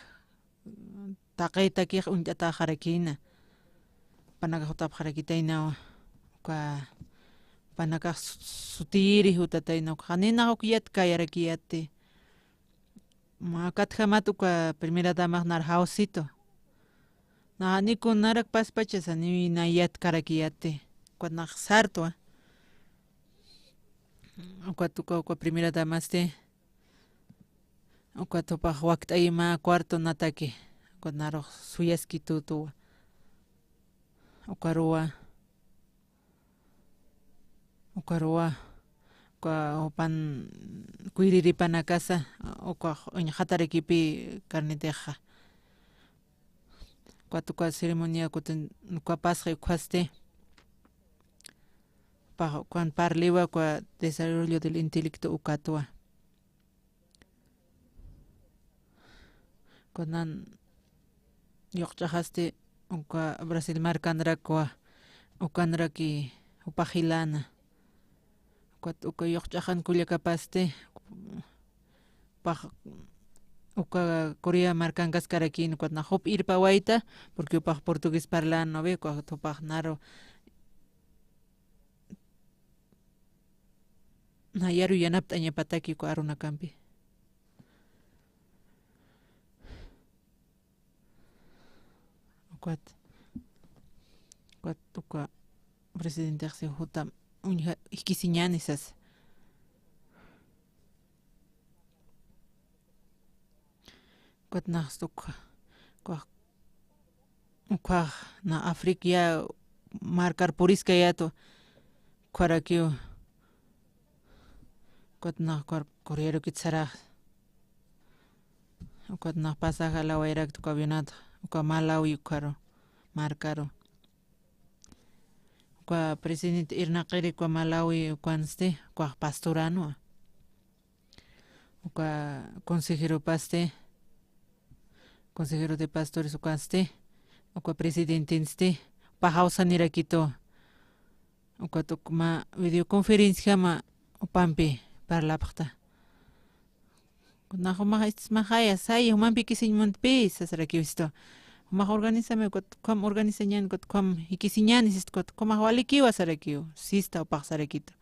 taqi takix uñt'atäxarakïna. Jupanakax jutapxarakitaynawa. Uka jupanakax su-, sutiyiri jutatayna, uka janinax uk yatkayarakiyäti. Mä katjamat uka primera damax nar jawsitu. Nax janiw kunarak paspachasa, niw nay yatkarakiyäti. Ukat nax sartwa. Ukat uka, uka primera damasti. Ukat jupax wakt'ayi mä cuartonataki. Ukat narux suyaskitutuwa. Ukaruwa. Ukaruwa. Uka jupan kuyriripanakasa. Ukax uñxatarakipï carnetixa. Ukat uka ceremonia kutin uka pasxi ukhasti. Pax ukan parliwa uka desarrollo del intelecto ukatwa. Kunan yuqch'axasti uka Brasil markanrakwa, ukanraki jupax jilana. Ukat uka yuqch'axan kullakapasti, jupax uka Corea markankaskarakïn, ukat nax jup irpawayta, porque jupax portugués parlana, ¿no ve? Ukat jupax naru nayaru yanapt'añapataki uka arunakampi. Ukat, ukat uka presidentex si jutam uñja jikisiñäni sasa. Ukat nax ukxa, ukxa, ukxa na Africa markar puriskayätwa, ukxarakiw, ukat nax ukxar Corearukit sarax. Ukat nax pasaje alawayrakta uka avionat, uka Malawi ukxaru, markaru. Uka presidente irnaqiri uka Malawi ukansti, ukax pastoranwa. Uka consejeropasti, consejero de pastores ukansti, uka presidentensti, pajaw sanirakitu, ukat uk mä videoconferenciajama upampi parlapxta. Nax jumax istismaxaya, saya, jumampi jikisiñ muntpï, sasarakiw sistu. Jumax organizami, ukat ukham organizañäni, ukat ukham jikisiñäni, sistu, ukat jumax walikiwa sarakiw, sista upax sarakitu.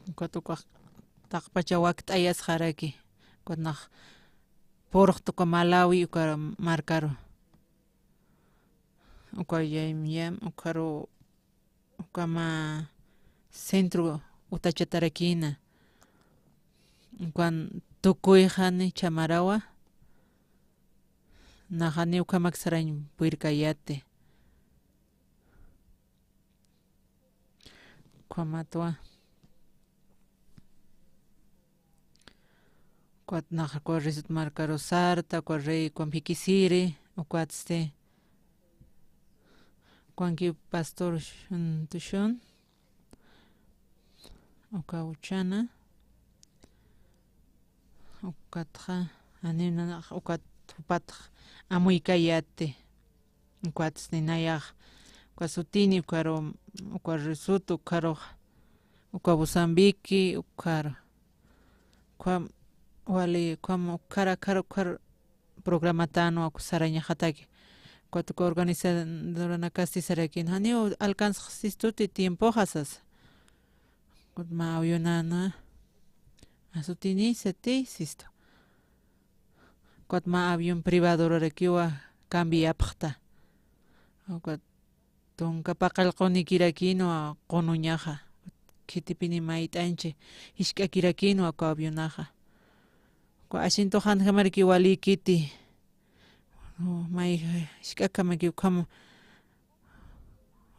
Ukat ukax taqpacha wakt'ayasxaraki, ukat nax purxta uka Malawi uka markaru. Uka yam, yam, ukaru, uka mä centro utachatarakïna. Ukan tukuyxani chhamarawa, naxani ukhamak sarañ purirkayäti. Ukhamatwa. Ukat nax uka Resut markaru sarta, uka rey ukham jikisiri, ukatsti. Ukanki pastor Shun Tushun. Uka uchana. Ukatxa, janiw nanax, ukat jupatx amuykayäti. Ukatsti nayax, uka sutini, ukaru, uka Resut, ukaru, uka Mozambique, ukaru. Ukham wali, ukham ukhar, ukhar, ukhar programatänwa, uka sarañaxataki. Ukat uka organizadoranakasti sarakïn, janiw alcanzax sistuti tiempoxa sasa. Ukat mä avionäna, asutini sati sistu. Ukat mä avión privado urarakiwa cambiapxta. Ukat tunka paqallqunikirakïnwa qunuñaxa. Khitipini mayt'añchi, jisk'akirakïnwa uka avionaxa. Uka asiento janjamaraki walïkiti. May jisk'akhamaki ukham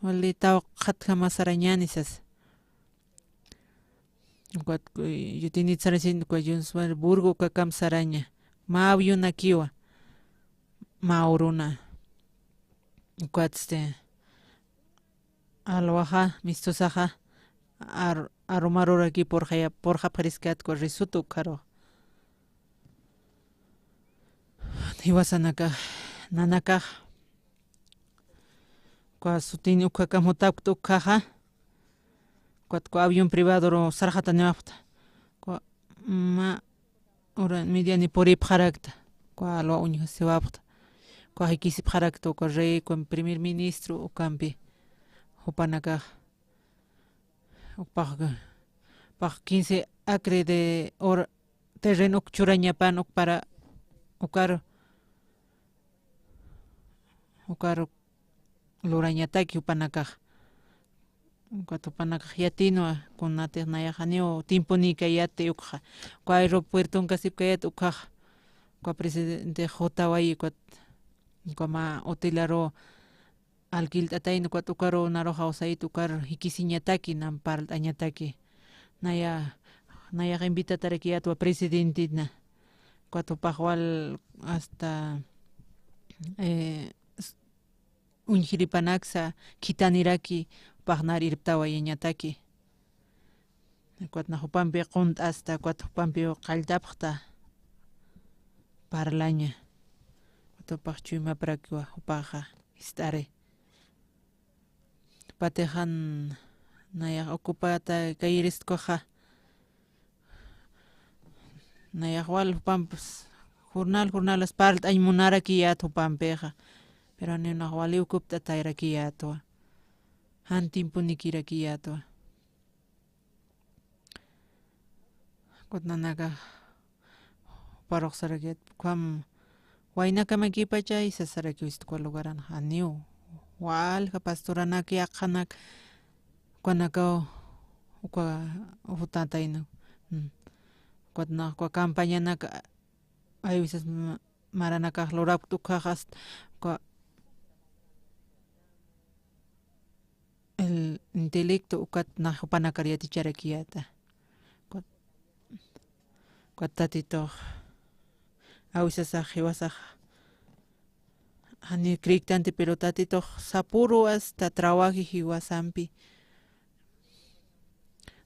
wali tawqhatjama sarañäni sasa. Ukat, eh, yutinit sarasin, uka Johannesburgo ukakam saraña. Mä avionakiwa. Mä uruna. Ukatsti, alwaxa, mistusaxa, ar-, arumaruraki purxaya-, purxapxariskäti uka Resut ukharu. Jiwasanakax, nanakax, uka sutin ukhakam jutapkta ukhaxa, ukat uka avión privadoru sarxataniwapxta. Uka mä ura mediani puripxarakta, uka alwa uñjasiwapxta, uka jikisipxarakta, uka rey, uka primer ministro, ukampi jupanakax, upax, upax quince acre de or-, terreno uk churañapan, uk para, ukaru, ukaru lurañataki jupanakax. Ukat jupanakax yatinwa, kunatix nayax janiw tiemponïkayäti ukxa. Uka aeropuerton kasipkayät ukhax. Uka presidente jutaway ukat, uka mä hotelarü alquilt'atayna, ukat ukaru naru jawsayt, ukaru jikisiñataki, nan parlt'añataki. Naya, nayax invitatarakiyätwa presidentina. Ukat jupax wal hasta, eh, uñjiripanaksa khitaniraki, jupax nar irptawayañataki. Ukat nax jupampi qunt'asta, ukat jupampi qalltapxta parlaña. Ukat jupax chuymaparakiwa, jupaxa jist'ari. Jupatix jan nayax ocupata kayiristkuxa. Nayax wal jupampis jornal, jornalas parlt'añ munarakiyät jupampixa. Pero janiw nax waliw ocupt'atarakiyätwa. Jan tiemponikirakiyätwa. Ukat nanakax juparux sarakiyät, ukham waynakamakipachay sasarakiw sistu uka lugaran, janiw. Walja pastoranak, yaqhanak, ukanakaw, uka jutatayna. Mm. Ukat nax uka campañanak, a veces ma-, maranakax lurapkta ukhax hasta, uka el intelecto ukat nax jupanakar yaticharakiyäta. Ukat, ukat Tatitux, a veces jiwasax janiw creektanti, pero Tatitux sapüru hasta trawaji jiwasampi.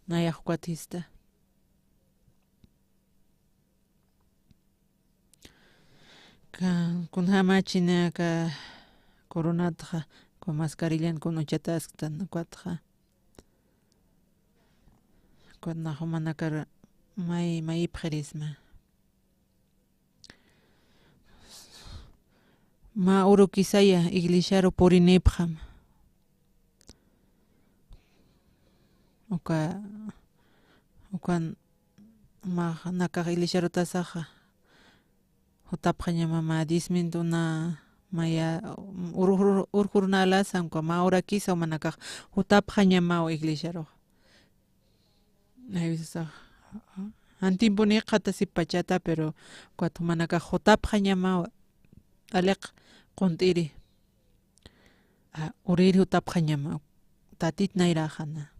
Nayax ukat jista. Ka-, kunjämachini aka coronatxa, uka mascarillan kun uchatasktan, ukatxa. Ukat nax jumanakar may, mayipxirisma. Mä urukisaya iglesiaru purinipxam. Uka, ukan mä nakax iglesiarutasaxa jutapxañama mä diez minutuna maya urjur-, urjurnalasa, uka mä urakisa jumanakax jutapxañamaw iglesiarux. Ay veces, ah, jan tiemponïkxatasipachata, pero ukat jumanakax jutapxañamaw aliq qunt'iri. Ah, urïri jutapxañamaw, Tatit nayräxana.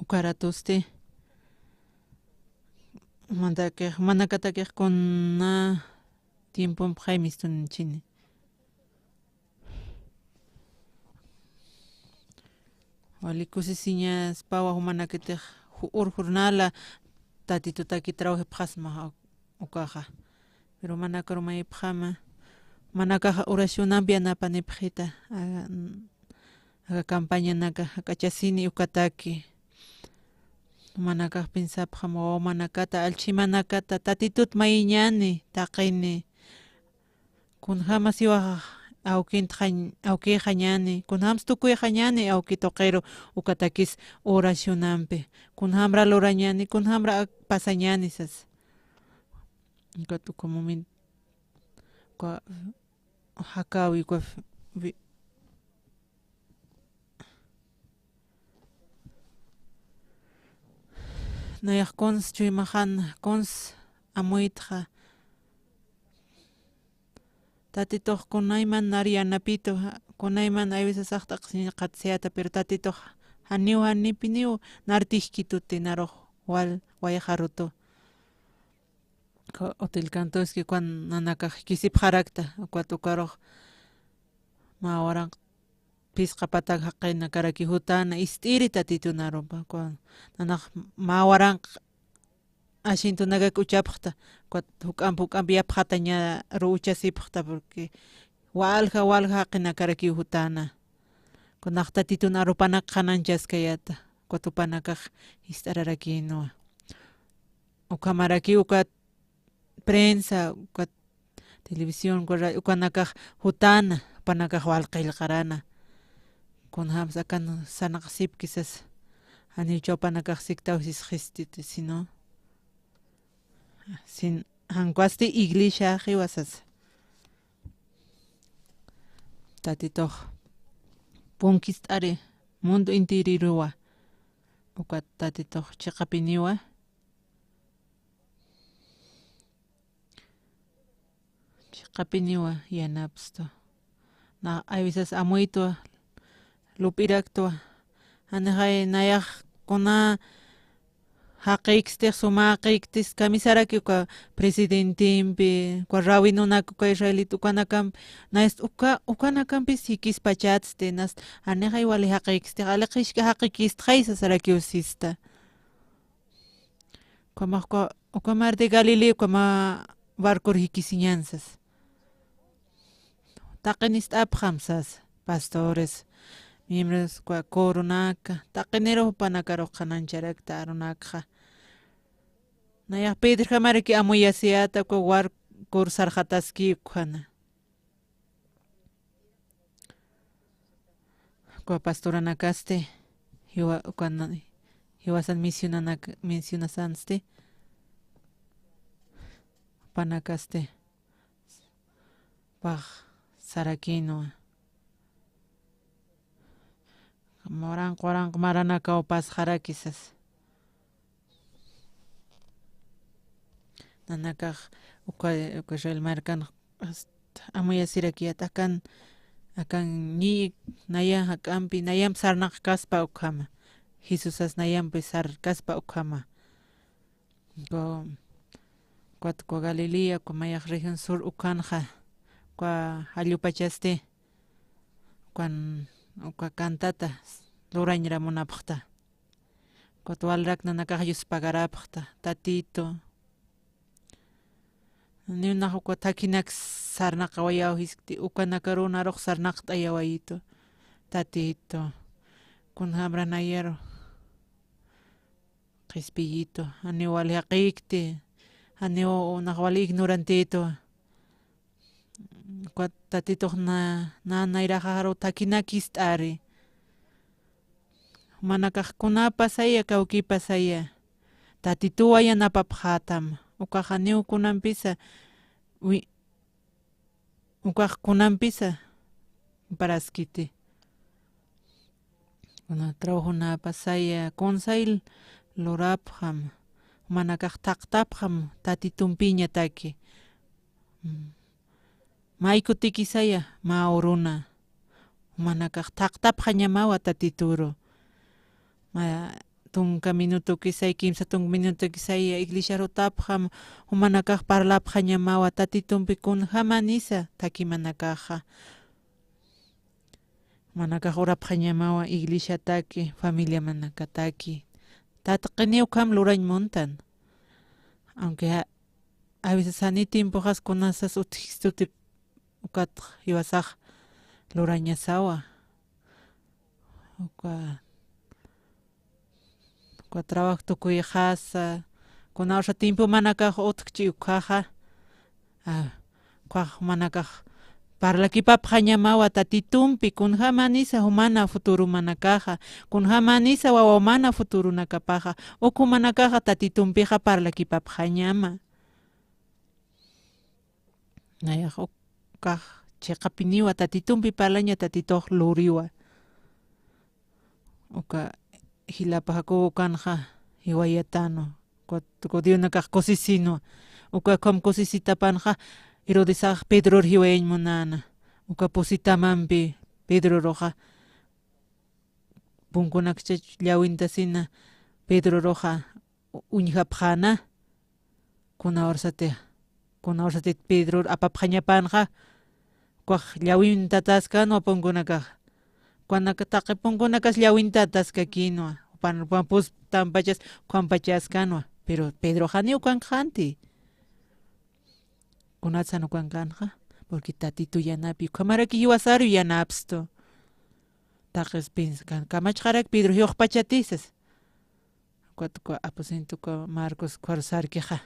Uka ratusti, jumanakataki, jumanakatakix kuna tiempompi jaymistunchini. Wali kusisiñaspawa jumanakatix ju-, urjurnala Tatitutaki trawjipxasma ukaxa. Pero jumanakaru mayipxama, jumanakax oracionampi yanapanipxita, aka, aka campañanaka jak'achasini ukataki. Jumanakax piensapxam, wawanakata, allchhimanakata, Tatitut mayiñani, taqini. Kunjämas jiwax awkintxa, awkïxañani, kunjämas tukuyxañani awki tuqiru, ukatakis oracionampi. Kunjämra lurañani, kunjämra ak-, pasañani sas. Ukat uka momento, uka jakäwi, uka wi-, Nayax kuns chuymaxan, kuns amuytxa, Tatitux kunayman nar yanapitu, kunayman hay veces saxt'aqsiñ qatsiyata, pero Tatitux janiw, janipiniw nar tijkituti, narux wal wayxarutu. Utilkantuski ukan nanakax jikisipxarakta, ukat ukarux mä waranq phisqa patak jaqinakarakiw jutana, ist'iri Tatitun arupa, ukan nanax mä waranq asientonakak uchapxta, ukat juk'amp juk'amp yapxatañaru uchasipxta, porque walja, walja jaqinakarakiw jutana. Kunax Tatitun arupanak qhanañchaskayäta, ukat jupanakax jist'ararakïnwa. Ukhamarakiw ukat prensa, ukat televisión, ukat ra-, ukanakax jutana, jupanakax wal qillqarana. Kunjämsa akan sarnaqasipki sasa, janicha jupanakax siktaw sisxisti, sino, sin, jan ukasti iglesiaxiwa sasa. Tatitux punkist'ari mundo enteriruwa, ukat Tatitux chiqapiniwa, chiqapiniwa yanapstu. Na, hay veces amuytwa, lup'iraktwa. Janixay nayax kuna jaqïkstix, suma jaqïktis, kamisaraki uka presidentempi, uka rabinunak uka israelita ukanakampi, nayast uka, ukanakampis jikispachatsti, nayast janixay wali jaqïkstix, aliq jisk'a jaqïkistxay sasarakiw sista. Ukhamax uka, uka mar de Galilea, uka mä barcor jikisiñan sas. Taqinist'apxam sas, pastores, miembros, uka coronaka, taqiniru jupanakarux qhanañcharakta arunakxa. Nayax Pedrojamaraki amuyasiyäta, uka barcor sarxataski ukhana. Uka pastoranakasti, jiwa-, ukan, jiwasan misionanak-, misionasansti, jupanakasti, pax sarakïnwa. Waranq, waranq maranakaw pasxaraki sas. Nanakax uka, uka Israel markan hasta amuyasirakiyät akan, akan ñi naya jak'ampi, nayamp sarnaqkaspa ukhama. Jesusas nayampi sarkaspa ukhama. Uka, ukat uka Galilea, uka mayax región sur ukhanxa, uka jallupachasti, ukan, uka cantata lurañra munapxta. Ukat walrak nanakax yuspagarapxta, Tatitu, Janiw nax uka thakinak sarnaqawayaw jiskti, ukanakaru narux sarnaqt'ayawayitu. Tatitu, kunjamra nayaru qhispiyitu, janiw wali jaqïkti, janiw nax wali ignorantitu. Ukat Tatitux na, na nayraxaru thakinakist'ari. Jumanakax kunapasaya, kawkipasaya, Tatituwa yanapapxätam. Ukax janiw kunampisa wi-, ukax kunampisa paraskiti. Kuna trabajunapasaya, kunsay lurapxam, jumanakax thaqtapxam Tatitumpiñataki. Mm. May kutikisaya, mä uruna. Jumanakax thaqtapxañamawa Tatituru. Mä tunka minutukisay, kimsa tunka minutukisay iglesiaru thapxam, jumanakax parlapxañamawa Tatitumpi kunjamanisa thakimanakaxa. Jumanakax urapxañamawa iglesiataki, familiamanakataki. Tatqiniw ukham lurañ muntan. Aunque a, a veces jani tiempoxas kunasas utjkistutip ukat jiwasax lurañasawa. Uka, uka trabajo tukuyxasa, kuna usa tiempomanakax utjkchi ukkhaxa. A, ukkhax jumanakax parlakipapxañamawa Tatitumpi, kunjamanisa jumana futurumanakaxa, kunjamanisa wawamana futurunakapaxa, ukhumanakaxa Tatitumpixa parlakipapxañama. Nayax ukax chiqapiniwa Tatitumpi parlaña, Tatitux luriwa. Uka jilapa Jacobo ukanxa jiwayatanwa. Uka, uka judionakax kusisinwa. Uka ukham kusisitapanxa Herodesax Pedror jiwayañ munäna. Uka pusitamampi Pedroruxa punkunakchach llawintasina Pedroruxa u-, uñjapxäna. Kuna ursati, kuna ursati Pedror apapxañapanxa, ukax llawintatäskänwa punkunakax. Ukanaka taqi punkunakas llawintatäskakïnwa. Jupan, jupan pustampachas, ukhampachäskänwa. Pero Pedrox janiw ukankxanti. Kunatsan ukankänxa, porque Tatitu yanapi, ukhamaraki jiwasaru yanapstu. Taqis piensa, kan-, kamachxarak Pedro jiwxpachati sas. Ukat uka aposento uka Marcos ukhar sarkixa.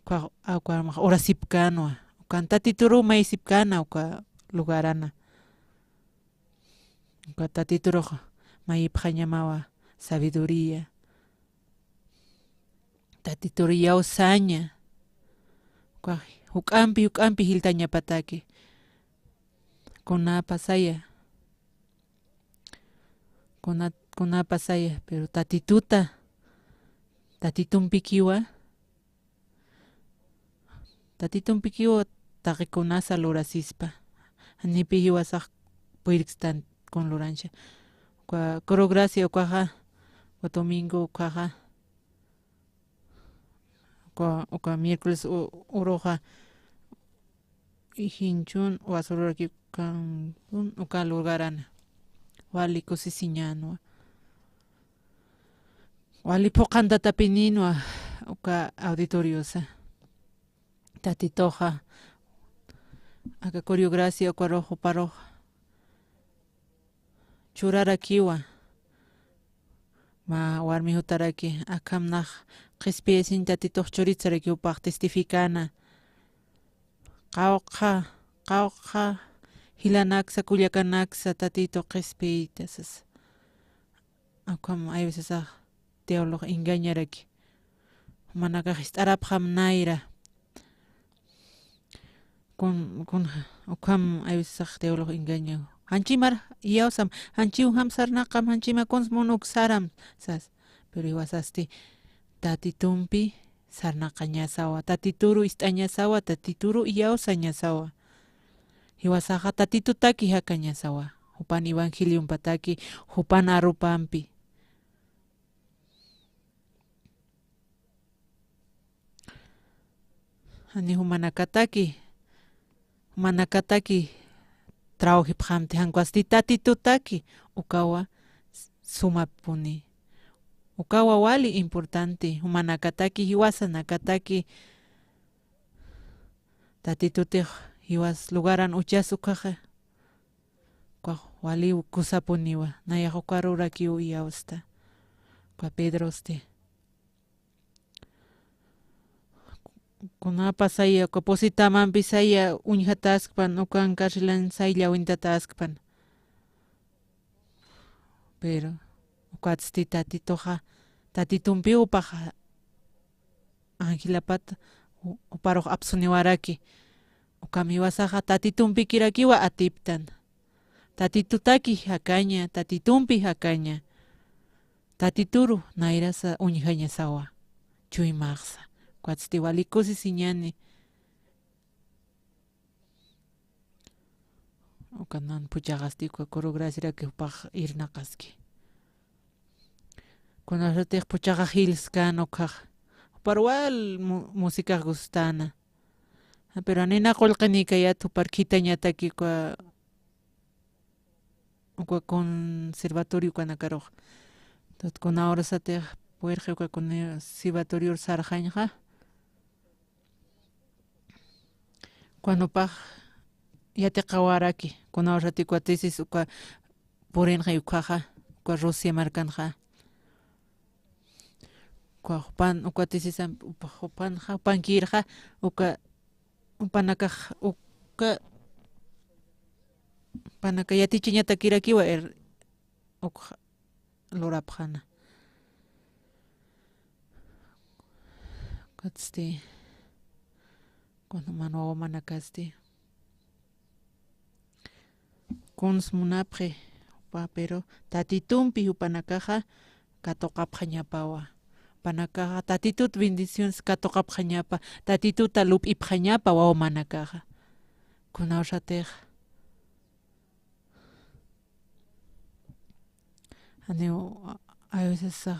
Uka, uka urasipkänwa. Ukan Tatituru mayisipkäna uka lugarana. Uka Tatiturux mayipxañamawa sabiduría. Tatituru iyawsaña. Uka juk'ampi, juk'ampi jiltañapataki. Kunapasaya. Kuna, kunapasaya, pero Tatituta, Tatitumpikiwa, Tatitumpikiwa taqikunasa lurasispa. Janipi jiwasax puyrkstan kun lurancha. Uka Coro Gracia ukaxa, uka domingo ukaxa, uka, uka miércoles u-, uruxa, jinchun wasururaki ukan, uka lugarana. Wali kusisiñänwa. Wali phuqhantatapinïnwa uka auditoriosa. Tatituxa, aka Coro Gracia ukarux juparux churarakiwa. Mä warmi jutaraki, akham nax qhispiyasiñ Tatitux churitsaraki jupax testificana. Qawqha, qawqha jilanaksa, kullakanaksa Tatitu qhispiyta sasa. Akham hay veces diablox engañaraki. Jumanakax jist'arapxam nayra. Kun, kun, ukham hay veces diablox engañaw. Janchimar iyawsam, janchiw jam sarnaqam, janchima kuns munuk saram sas. Pero jiwasasti Tatitumpi sarnaqañasawa, Tatituru ist'añasawa, Tatituru iyawsañasawa. Jiwasaxa Tatitutaki jakañasawa. Jupan evangeliumpataki, jupan arupampi. Jani jumanakataki, jumanakataki trawjipxamti, jan ukhasti Tatitutaki, ukawa sumapuni. Ukawa wali importante, jumanakataki, jiwasanakataki, Tatitutix jiwas lugaran uchas ukaxa, ukax wali kusapuniwa, nayax ukarurakiw iyawsta. Uka Pedrosti. Kunapa saya, uka pusitamampi saya uñjatäskpan, ukan carcelan saya llawintataskpan. Pero, ukatsti Tatituxa, Tatitumpiw jupaxa, angelapat, u-, juparux apsuniwaraki. Ukham jiwasaxa Tatitumpikirakiwa atiptan. Tatitutaki jakaña, Tatitumpi jakaña. Tatituru nayrasa uñjañasawa, chuymaxsa. Ukatsti wali kusisiñani. Uka nan phuchhaxasti uka coro graciaraki jupax irnaqaski. Kunasatix phuchhaxa jilskan ukhax. Jupar wal mu-, musicax gustana. Pero nina qullqinïkayät jupar khithañataki uka, uka conservatorio ukanakarux. Entonces, kuna horasatix puirxi uka conservatorior sarxañxa. Cuando pax yatiqawaraki, kuna horasatix uka tesis uka purinxi ukhaxa, uka Rusia markanxa. Uka jupan, uka tesis am-, upa-, jupanxa, jupankirxa, uka, jupanakax, uka, jupanaka yatichañatakirakiwa, er, ukxa lurapxäna. Ukatsti, kuna man wawamanakasti. Kuns munapxi, jupa, pero Tatitumpi jupanakaxa katuqapxañapawa. Jupanakaxa Tatitut bendiciones katuqapxañapa, Tatituta lup'ipxañapa wawamanakaxa. Kuna horasatix. Janiw, a, a veces, a,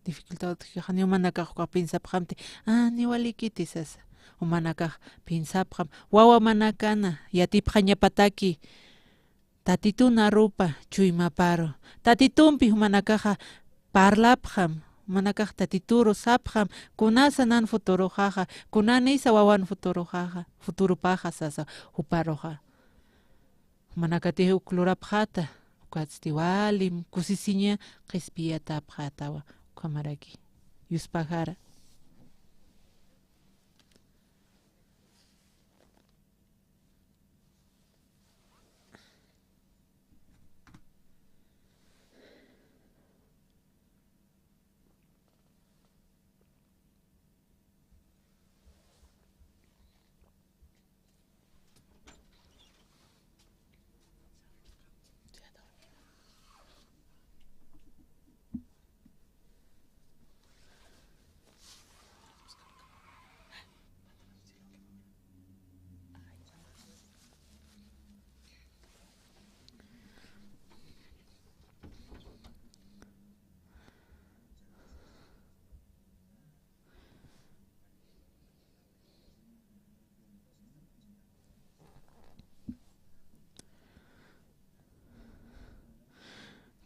dificultad, janiw jumanakax ukax piensapxamti, a, niwalikiti sasa. Jumanakax piensapxam, wawamanakana yatipxañapataki, Tatitun arupa chuymaparu. Tatitumpi jumanakaxa parlapxam, jumanakax Tatituru sapxam, kunasa nan futuruxaxa, kunanisa wawan futuruxaxa, futurupaxa sasa, juparuxa. Jumanakatix uk lurapxäta, ukatsti wali kusisiña qhispiyatapxätawa, ukhamaraki. Yuspajara.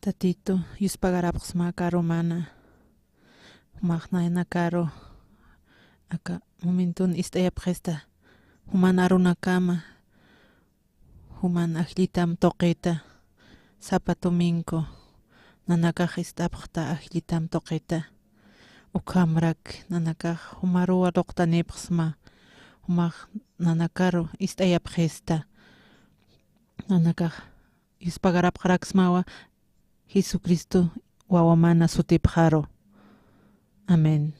Tatitu, yuspagarapxsma aka arumana. Jumax nanakaru aka momentun ist'ayapxista, juman arunakama, juman ajllitam tuqita, sapa domingo nanakax ist'apxta ajllitam tuqita. Ukhamrak nanakax jumaruw aruqtanipxsma, jumax nanakaru ist'ayapxista. Nanakax yuspagarapxaraksmawa Jesucristo wawamana sutipxaru. Amén.